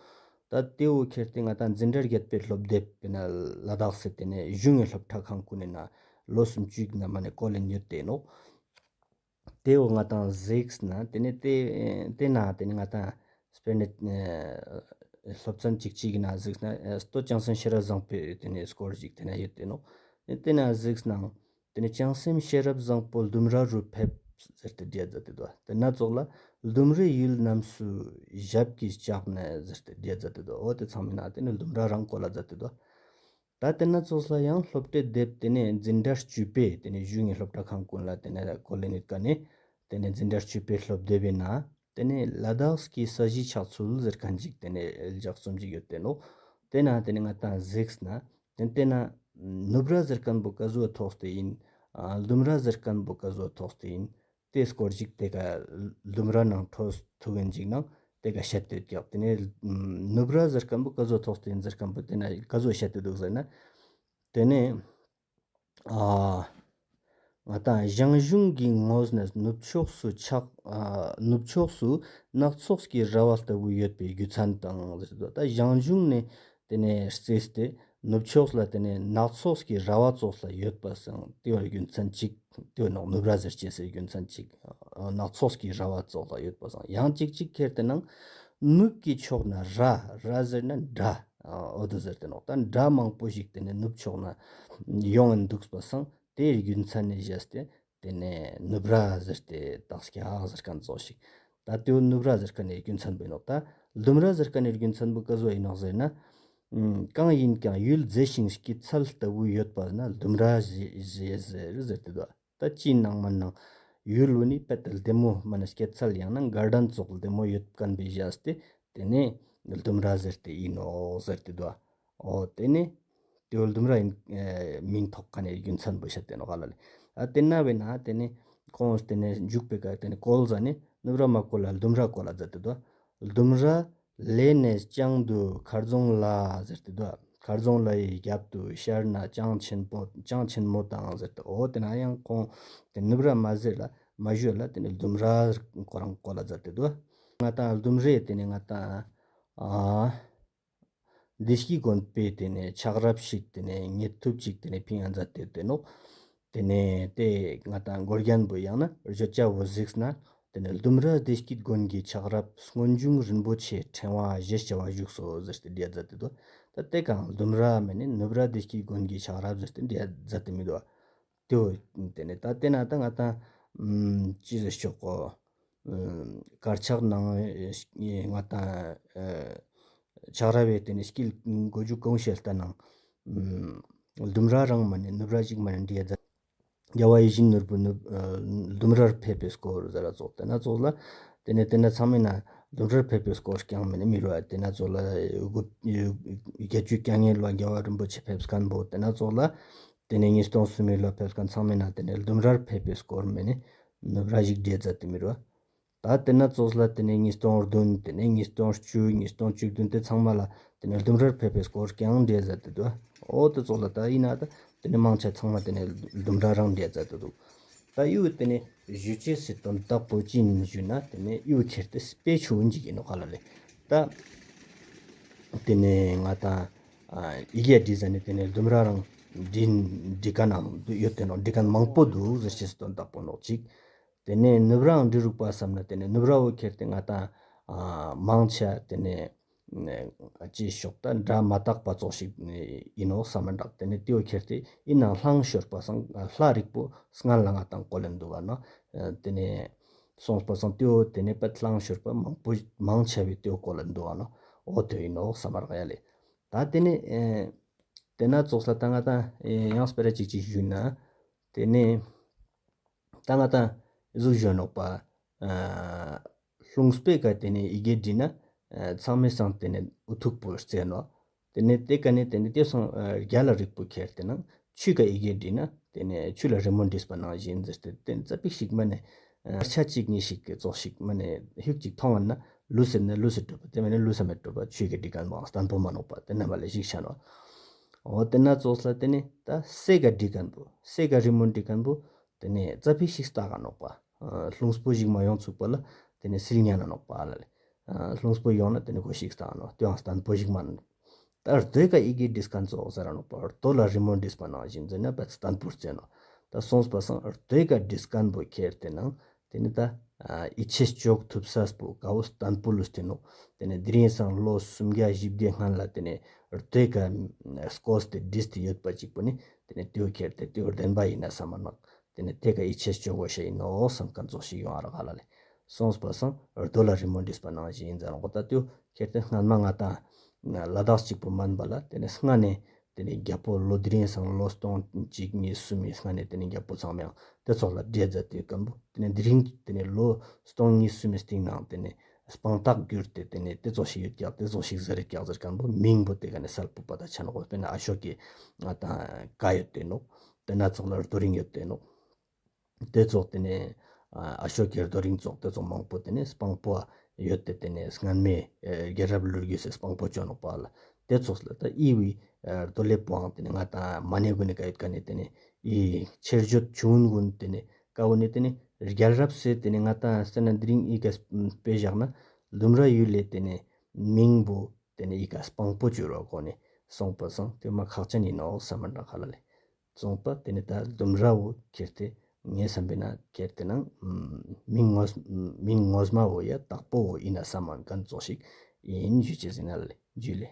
ཏ་ཏེ་བོ་ཁྱེར་ཏེ་ང་དང་འཛིན་གྲྭ་བརྒྱད་པའི་སློབ་དེབ་བི་ནང་ལ་དྭགས་སི་ཏེ་ནེ་གཞུང་གི་སློབ་གྲྭ་ཁང་གུན་ནི་ནང་ལོ་སུམ་ཅུའི་ནང་མ་ནེ་ཀོ་ལེན་ཡོད་ཏེ་ནོག། ཏེ་བོ་ང་དང་ཟིགས་ན་ཏེ་ནེ་ཏེ་ཏེ་ན་ཏེ་ནེ་ང་དང་དཔེར་ན་ཨ་སློབ་ཚན་ཅིག་ཅིག་གི་ནང་ཟིགས་ན་ཨ་སྟོད་བྱང་སེམས་ཤེས་རབ་བཟང་པོའི་ཏེ་ནེ་སྐོར་ཞིག་ཏེ་ན་ཡོད་ཏེ་ནོག། ཏེ་ན་ཟིགས་ན་ཏེ་ནེ་བྱང་སེམས་ཤེས་རབ་བཟང་པོ་ལྡུམ་ར་རུ་ཕེབས་ཟེར་ཏེ་བྲིའ་ཛད་དེ་དུག། ཏེ་ན་ཙོགས་ལ་ལྡུམ་རའི་ཡུལ་རྣམས་སུ་ཞབས་ཀྱིས་བཅགས་ནས་ཟེར་ཏེ་བྲིའ་ཛད་དེ་དུག། འོ་ཏེ་ཚང་མའི་ནང་ཏེ་ནེ་ལྡུམ་ར་རང་ཀོ་ལ་ཛད་དེ་དུག། ཏ་ཏེ་ན་ཙོགས་ལ་ཡང་སློབ་གྲྭའི་དེབ་ཏེ་ནེ་འཛིན་གྲྭ་བཅུ་པའི་ཏེ་ནེ་གཞུང་གི་སློབ་གྲྭ་ཁང་གུན་ལ་ཏེ་ནེ་ཀོ་ལེན་ཡོད་ཁན་ནི་ཏེ་ནེ་འཛིན་གྲྭ་བཅུ་པའི་སློབ་དེབ་བི་ནང་ཏེ་ནེ་ལ་དྭགས་ཀྱི་ས་གཞིའི་ཆགས་ཚུལ་ཟེར་ཁན་ཅིག་ཏེ་ནེ་ལྗགས་རྩོམ་ཅིག་ཡོད་ཏེ་ནོག། ཏེ་ན་ཏེ་ནེ་ང་དང་ཟིགས་ན་ཏེ་ཏེ་ན་ནུབ་ར་ཟེར་ཁན་བོ་ཀ་ཟུག་ཐོགས་ཏེ་ཨིན། ཨ་ལྡུམ་ར་ཟེར་ཁན་བོ་ཀ་ཟུག་ཐོགས་ཏེ་ཨིན། ཏེ་སྐོར་ཅིག་ཏེ་ཀ་ལྡུམ་ར་ནང་ཐོས་ཐུག་ཨིན་ཅིག་ནང་ཏེ་ཀ་ཤད་དེ་ཡོད་ཀྱག། ཏེ་ནེ་ནུབ་ར་ཟེར་ཁན་བོ་ཀ་ཟུག་ཐོགས་ཏེ་ཨིན་ཟེར་ཁན་བོ་ཏེ་ན་ཀ་ཟུག་ཤད་དེ་དུག་ཟེར་ན། ཏེ་ནེ་ཨ་ང་དང་ཞང་ཞུང་གི་ངོས་ནས་ནུབ་ཕྱོགས་སུ་ཆགས་ཨ་ནུབ་ཕྱོགས་སུ་ནགས་ཚལ་གྱི་ར་བ་ལྟ་བུ་ཡོད་པའི་རྒྱུ་མཚན་དང་ཟེར་དུག། ཏ་ཞང་ཞུང་ནེ་ཏེ་ནེ་རྩིས་ཏེ་ནུབ་ཕྱོགས་ལ་ཏེ་ནེ་ནགས་ཚལ་གྱི་ར་བ་ཙོགས་ལ་ཡོད་པ་སང་ཏེ་བོ་རྒྱུ་མཚན་ཅིག་ཏེ་བོ་ནོག། ནུབ་ར་ཟེར་ཅེས་སི་རྒྱུ་མཚན་ཅིག་ནགས་ཚལ་གྱི་ར་བ་ཙོགས་ལ་ཡོད་པ་སང་ཡང་ཅིག་ཅིག་ཁྱེར་ཏེ་ནང་ནུབ་ཀྱི་ཕྱོགས་ན་ར་ར་ཟེར་ན་འདྲ་འོ་དོ་ཟེར་ཏེ་ནོག། ཏ་འདྲ་མང་པོ་ཞིག་ཏེ་ནེ་ནུབ་ཕྱོགས་ན་ཡོང་ཨིན་དུག་པ་སང་ཏེའི་རྒྱུ་མཚན་ནེ་བཞག་སྟེ་ཏེ་ནེ་ནུབ་ར་ཟེར་ཏེ་ཏགས་ཀྱག་ཟེར་ཁན་ཙོགས་ཤིག། ད་ཏེའོ་ནུབ་ར་ཟེར་ཁན་ནི་རྒྱུ་མཚན་པོ་ཨིན་ནོག། ད་ལྡུམ་ར་ཟེར་ཁན་ནི་རྒྱུ་མཚན་པོ་ཀ་ཟུག་ཨིན་ནོག་ཟེར་ན། ཨམ་གང་ཨིན་ཀྱང་ཡུལ་མཛེས་ཤིང་སྐྱིད་ཚལ་ལྟ་བུ་ཡོད་པ་ན་ལྡུམ་ར་ཞེས་ཟེར་ཟེར་ཏེ་དུག། ད་ཅི་ནང་མ་ནང་ཡུལ་བོ་ནི་པད་ལྡེ་མོ་མ་ནེ་སྐྱིད་ཚལ་ཡང་ན་གར་ཌན་ཙོགས་ལྡེ་མོ་ཡོད་ཁན་བོའེ་ཞེས་ཏེ་ཏེ་ནེ་ལྡུམ་ར་ཟེར་ཏེ་ཨིན་ནོག་ཟེར་ཏེ་དུག། འོ་ཏེ་ནེ་ཏེའོ་ལྡུམ་ར་ཨིན་ཨེ་མིང་ཐོགས་ཁན་ནི་རྒྱུ་མཚན་པོ་ཤད་དེ་ནོག་ག་ལ་ལེ། ཨ་ཏེ་ན་བོའེ་ན་ཏེ་ནེ་ཁོང་ཏེ་ནེ་མཇུག་པོའེ་ཀ་ཏེ་ནེ་བཀོལ་ཟ་ནེ་ནུབ་ར་མ་བཀོལ་ལ་ལྡུམ་ར་བཀོལ་ལ་ཛད་དེ་དུག། ལྡུམ་ར་ལེ་ནེ་ལྕང་དུ་མཁར་རྫོང་ལ་ཟེར་ཏེ་དུག། མཁར་རྫོང་ལ་ཡི་རྒྱབ་ཏུ་ཤར་ན་ལྕང་ཆེན་པོ་ལྕང་ཆེན་མོ་དང་ཟེར་ཏེ། འོ་ཏེ་ན་ཡང་ཁོང་ཏེ་ནུབ་ར་མ་ཟེར་ལ་མ་ཞུ་ལ་ཏེ་ནེ་ལྡུམ་ར་ཁོ་རང་བཀོལ་ལ་ཛད་དེ་དུག། ང་ཏང་ལྡུམ་རའི་ཏེ་ནེ་ང་ཏང་ཨ་བདེ་སྐྱིད་དགོན་པའི་ཏེ་ནེ་ཆགས་རབས་ཤིག་ཏེ་ནེ་ཉེ་ཐུབ་ཅིག་ཏེ་ནེ་ཕིང་ང་ཛད་དེ་ཏེ་ནོག། ཏེ་ནེ་ཏེ་ང་ཏང་མགོ་རྒྱན་པོ་ཡང་ན་བརྗོད་བྱ་བོ་གཟིགས་ན་ཏེ་ནེ་ལྡུམ་ར་བདེ་སྐྱིད་དགོན་གྱི་ཆགས་རབས་སྔོན་བྱུང་རིན་པོ་ཆེའི་ཕྲེང་བ་ཞེས་བྱ་བ་བཞུགས་སོ་ཟེར་ཏེ་འབྲི་ཛད་དེ་དུག། ད་ཏེ་ཀ་ལྡུམ་ར་མ་ནེ་ནུབ་ར་བདེ་སྐྱིད་དགོན་གྱི་ཆགས་རབས་ཟེར་ཏེ་འབྲི་ཛད་དེ་མི་དུག། ཏེའོ་ཏེ་ནེ་ད་ཏེ་ན་ད་ང་ཏང་ཨམ་ཅི་ཟེར་ཆོག་གོ། ཨམ་དཀར་ཆག་ནང་ང་ཏང་ཨ་ཆགས་རབས་བོའེ་ཏེ་ནེ་དཀྱིལ་མགོ་མཇུག་གང་ཤེས་ལྟ་ན་ཨམ་ལྡུམ་ར་རང་མ་ནེ་ནུབ་ར་ཞིག་མ་ནེ་འབྲི་ཛད། རྒྱལ་བ་ཡིད་བཞིན་ནོར་བུ་ནུབ་ཨ་ལྡུམ་རར་ཕེབས་པའི་སྐོར་ཟེར་ར་ཙོགས་ཏེ་ན་ཙོགས་ལ་ཏེ་ནེ་ཏེ་ན་ཚང་མའེ་ན་ལྡུམ་རར་ཕེབས་པའི་སྐོར་རྐྱང་མ་ནེ་མི་རུ་ཨ་ཏེ་ན་ཙོགས་ལ་དགུ་བརྒྱད་ཅུ་གྱ་ལྔའི་ལོ་རྒྱལ་བ་རིན་པོ་ཆེ་ཕེབས་ཁན་བོ་ཏེ་ན་ཙོགས་ལ་ཏེ་ནེ་ཉིས་སྟོང་སུམ་མའི་ལོ་ཕེབས་ཁན་ཚང་མའེ་ན་ཏེ་ནེ་ལྡུམ་རར་ཕེབས་པའི་སྐོར་མ་ནེ་ནུབ་ར་ཞིག་འབྲི་ཛད་དེ་མི་རུ་ཨ། ད་ཏེ་ན་ཙོགས་ལ་ཏེ་ནེ་ཉིས་སྟོང་བདུན་ཏེ་ནེ་ཉིས་སྟོང་བཅུ་ཉིས་སྟོང་བཅུ་བདུན་ཏེ་ཚང་མ་ལ་ཏེ་ནེ་ལྡུམ་རར་ཕེབས་པའི་སྐོར་རྐྱང་འབྲི་ཛད་དེ་དུག། འོ་ཏེ་ཙོགས་ལ་ད་ཨིན་ན་ད་ཏེ་ནེ་མང་ཆེ་ཚང་མ་ཏེ་ནེ་ལྡུམ་ར་རང་འབྲི་ཛད་དེ་དུག། ད་ཡུ་ཏེ་ནེ་ཞུ་ཅེས་སི་དོན་དག་པོ་ཅི་ཨིན་ཞུ་ན་ཏེ་ནེ་ཡུ་ཁྱེར་ཏེ་དཔེ་ཆུང་ངུན་ཞིག་ཨིན་ནོག་ག་ལ་ལེ། ད་ཏེ་ནེ་ང་ཏང་ཨ་ཡི་གེ་འབྲི་ཟ་ནེ་ཏེ་ནེ་ལྡུམ་ར་རང་འབྲི་འབྲི་ཁན་ནང་ཡོད་དེ་ནོག་འབྲི་ཁན་མང་པོ་དུག་ཟེར་ཅེས་སི་དོན་དག་པོ་ནོག་ཅིག། ཏེ་ནེ་ནུབ་རའང་འབྲི་རུག་པ་སམ་ན་ཏེ་ནེ་ནུབ་ར་བོ་ཁྱེར་ཏེ་ང་ཏང་ཨ་མང་ཆེ་ཏེ་ནེ་ཨ་ཅི་ཤོག་ད་སྒྲ་མ་དག་པ་ཙོགས་ཤིག་ཨིན་ནོག་སམ་མ་འདྲ། ཏེ་ནེ་ཏེའོ་ཁྱེར་ཏེ་ཨིན་ནའང་ལྷང་ཤོར་པ་སང་ལྷ་རིག་པོ་སྔན་ལ་ང་ཏང་བཀོལ་ལེན་དུག་ག་ནོག། ཏེ་ནེ་སོང་པ་སང་ཏེའོ་ཏེ་ནེ་པད་ལྷང་ཤོར་པ་མང་པོ་མང་ཆེ་བོའེ་ཏེའོ་བཀོལ་ལེན་དུག་ག་ནོག། འོ་ཏེ་ཨིན་ནོག་སམ་མ་རག་ཡ་ལེ། ད་ཏེ་ནེ་ཨེ་ཏེ་ན་ཙོགས་ལ་ད་ང་ཏང་ཨེ་ཡང་སྤེ་ར་ཅིག་ཅིག་ཞུ་ན་ཏེ་ནེ་ད་ང་ཏང་ཟུག་ཞུ་ནོག་པ། ཨ་ལྷུང་སྤེ་ཀ་ཏེ་ནེ་ཡི་གེ་འབྲི་ན་ཨ་ཚང་མའེ་སང་ཏེ་ནེ་འུ་ཐུག་པོ་རྩེ་ནོག། ཏེ་ནེ་ཏེ་ཀ་ནེ་ཏེ་ནེ་ཏེ་སང་ཨ་རྒྱལ་ལ་རིག་པོ་ཁྱེར་ཏེ་ནང་ཆུ་ཀ་ཡི་གེ་འབྲི་ན་ཏེ་ནེ་ཆུ་ལ་རི་མོ་འབྲིས་པ་ནང་བཞིན་ཟེར་ཏེ་ཏེ་ནེ་ཙ་པིག་ཞིག་མ་ནེ་ཨ་ཆ་ཅིག་ཉིས་ཤིག་གི་ཙོགས་ཤིག་མ་ནེ་ཧུག་ཅིག་ཐོང་ང་ན་ལུས་སེ་ན་ལུས་སེ་གྲུབ་པ་ཏེ་མ་ནེ་ལུས་སེ་མེད་གྲུབ་པ་ཆུ་ཡི་གེ་འབྲི་ཁན་བོའང་སྟན་པོ་མ་ནོག་པ་ཏེ་ན་མ་ལེ་ཞིག་ཆ་ནོག། འོ་ཏེ་ན་ཙོགས་ལ་ཏེ་ནེ་ད་སེ་ཀ་འབྲི་ཁན་བོ་སེ་ཀ་རི་མོ་འབྲི་ཁན་བོ་ཏེ་ནེ་ཙ་པིག་ཞིག་སྟག་ག་ནོག་པ། ཨ་ལྷུང་སྤོ་ཞིག་མ་ཡོང་ཚུག་པ་ལ་ཏེ་ནེ་སིལ་ཉན་ན་ནོག་པ་ལ་ལེ། ཨ་ལྷུང་སྤོ་ཡོང་ན་ཏེ་ནེ་གོ་ཞིག་སྟག་ག་ནོག་ཏེའང་སྟན་པོ་ཞིག་མ་ནོག། ད་རྡོའི་ཀ་ཡི་གེ་འབྲིས་ཁན་ཙོགས་ཟེར་ར་ནོག་པ། རྡོ་ལ་རི་མོ་འབྲིས་པ་ནང་བཞིན་ཟེར་ན་པད་སྟན་པོ་རྩེ་ནོག། ད་སོང་པ་སང་རྡོའི་ཀ་འབྲིས་ཁན་བོ་ཁྱེར་ཏེ་ནང་ཏེ་ནེ་ད་ཨ་ཡིད་ཆེས་ཅོག་ཐུབ་ས་པོ་ཀ་བོ་སྟན་པོ་ལུས་ཏེ་ནོག། ཏེ་ནེ་དེ་རིང་སང་ལོ་སུམ་བརྒྱ་བཞི་བརྒྱ་སྔན་ལ་ཏེ་ནེ་རྡོའི་ཀ་སྐོས་ཏེ་བྲིས་ཏེ་ཡོད་པ་ཅིག་པོ་ནི་ཏེ་ནེ་ཏེའོ་ཁྱེར་ཏེ་ཏེའོ་བདེན་པ་ཨིན་ན་སམ་མ་ནོག། ཏེ་ནེ་ཏེ་ཀ་ཡིད་ཆེས་ཅོ་གོས་ཤེས་ཨིན་ནོག་སམ་ཁན་ཙོགས་ཤིག་ཡོང་ང་རག་ག་ལ་ལེ། སོང་པ་སང་རྡོ་ལ་རི་མོ་འབྲིས་པ་ནང་བཞིན་ཨིན་ཟེར་ར་ནོག། ད་ཏེའོ་ཁྱེར་ཏེ་སྔན་མ་ང་ཏང་ལ་དྭགས་ཅིག་པོ་མན་པ་ལ་ཏེ་ནེ་སྔ་ནེ་ཏེ་ནེ་རྒྱལ་པོ་ལོ་དེ་རིང་སང་ལོ་སྟོང་གཅིག་གཉིས་གསུམ་མི་སྔ་ནེ་ཏེ་ནེ་རྒྱལ་པོ་ཚང་མའང་ཏེ་ཙོགས་ལ་འབྲི་ཛད་དེ་ཡོད་ཁན་བོ་ཏེ་ནེ་དེ་རིང་ཏེ་ནེ་ལོ་སྟོང་གཉིས་གསུམ་མི་སྟིང་ནང་ཏེ་ནེ་སྤང་ཐག་གྱུར་ཏེ་ཏེ་ནེ་ཏེ་ཙོགས་ཤིག་ཡོད་ཀྱག་ཏེ་ཙོགས་ཤིག་ཟེར་ཀྱག་ཟེར་ཁན་བོ་མིང་བོ་ཏེ་ཀ་ནེ་སལ་པོ་པ་ད་ཆ་ནོག། པ་ཏེ་ནེ་ཨ་ཤོ་ཀའི་ང་ཏང་ཀ་ཡོད་དེ་ནོག། ཏེ་ན་ཙོགས་ལ་རྡོ་རིང་ཡོད་དེ་ནོག། ཏེ་ཙོགས་ཏེ་ནེ་ཨ་ཨ་ཤོ་ཀའི་རྡོ་རིང་ཙོགས་ཏེ་ཙོགས་མང་པོ་ཏེ་ནེ་སྤང་པོ་ཡོད་དེ་ཏེ་ནེ་སྔན་མའི་ཨེ་རྒྱལ་རབས་ལོ་རྒྱུས་སི་སྤང་པོ་ཅོ་ནོག་པ་ལ། ཏེ་ཙོགས་ལ་ད་འི་བོའི་ཨ་རྡོ་ལེབ་པོའང་ཏེ་ནེ་ང་ཏང་མ་ནེ་གུན་ནི་ཀ་ཡོད་ཀ་ནེ་ཏེ་ནེ་འི་ཆེར་བརྗོད་ཆུང་གུན་ཏེ་ནེ་ཀ་བོ་ནེ་ཏེ་ནེ་རྒྱལ་རབས་སི་ཏེ་ནེ་ང་ཏང་སྟན་ན་དེ་རིང་འི་ཀ་དཔེ་བཞག་ན་ལྡུམ་ར་ཡུལ་ལེ་ཏེ་ནེ་མིང་བོ་ཏེ་ནེ་འི་ཀ་སྤང་པོ་ཅོ་ར་གོ་ནེ་སོང་པ་སང་ཏེ་མ་ཁག་ཅན་ཨིན་ནོག་སམ་མ་འདྲ་ག་ལ་ལེ། སོང་པ་ཏེ་ནེ་ད་ལྡུམ་ར་བོ་ཁྱེར་ཏེ་ངའི་སམ་པའི་ནང་ཁྱེར་ཏེ་ནང་མིང་ངོ་མིང་ངོ་མ་བོ་ཡ་དག་པོ་བོ་ཨིན་ན་སམ་མ་ཁན་ཙོགས་ཤིག་ཨིན་ཞུ་ཅེས་ཨིན་ན་ལེ། ཇུ་ལེ།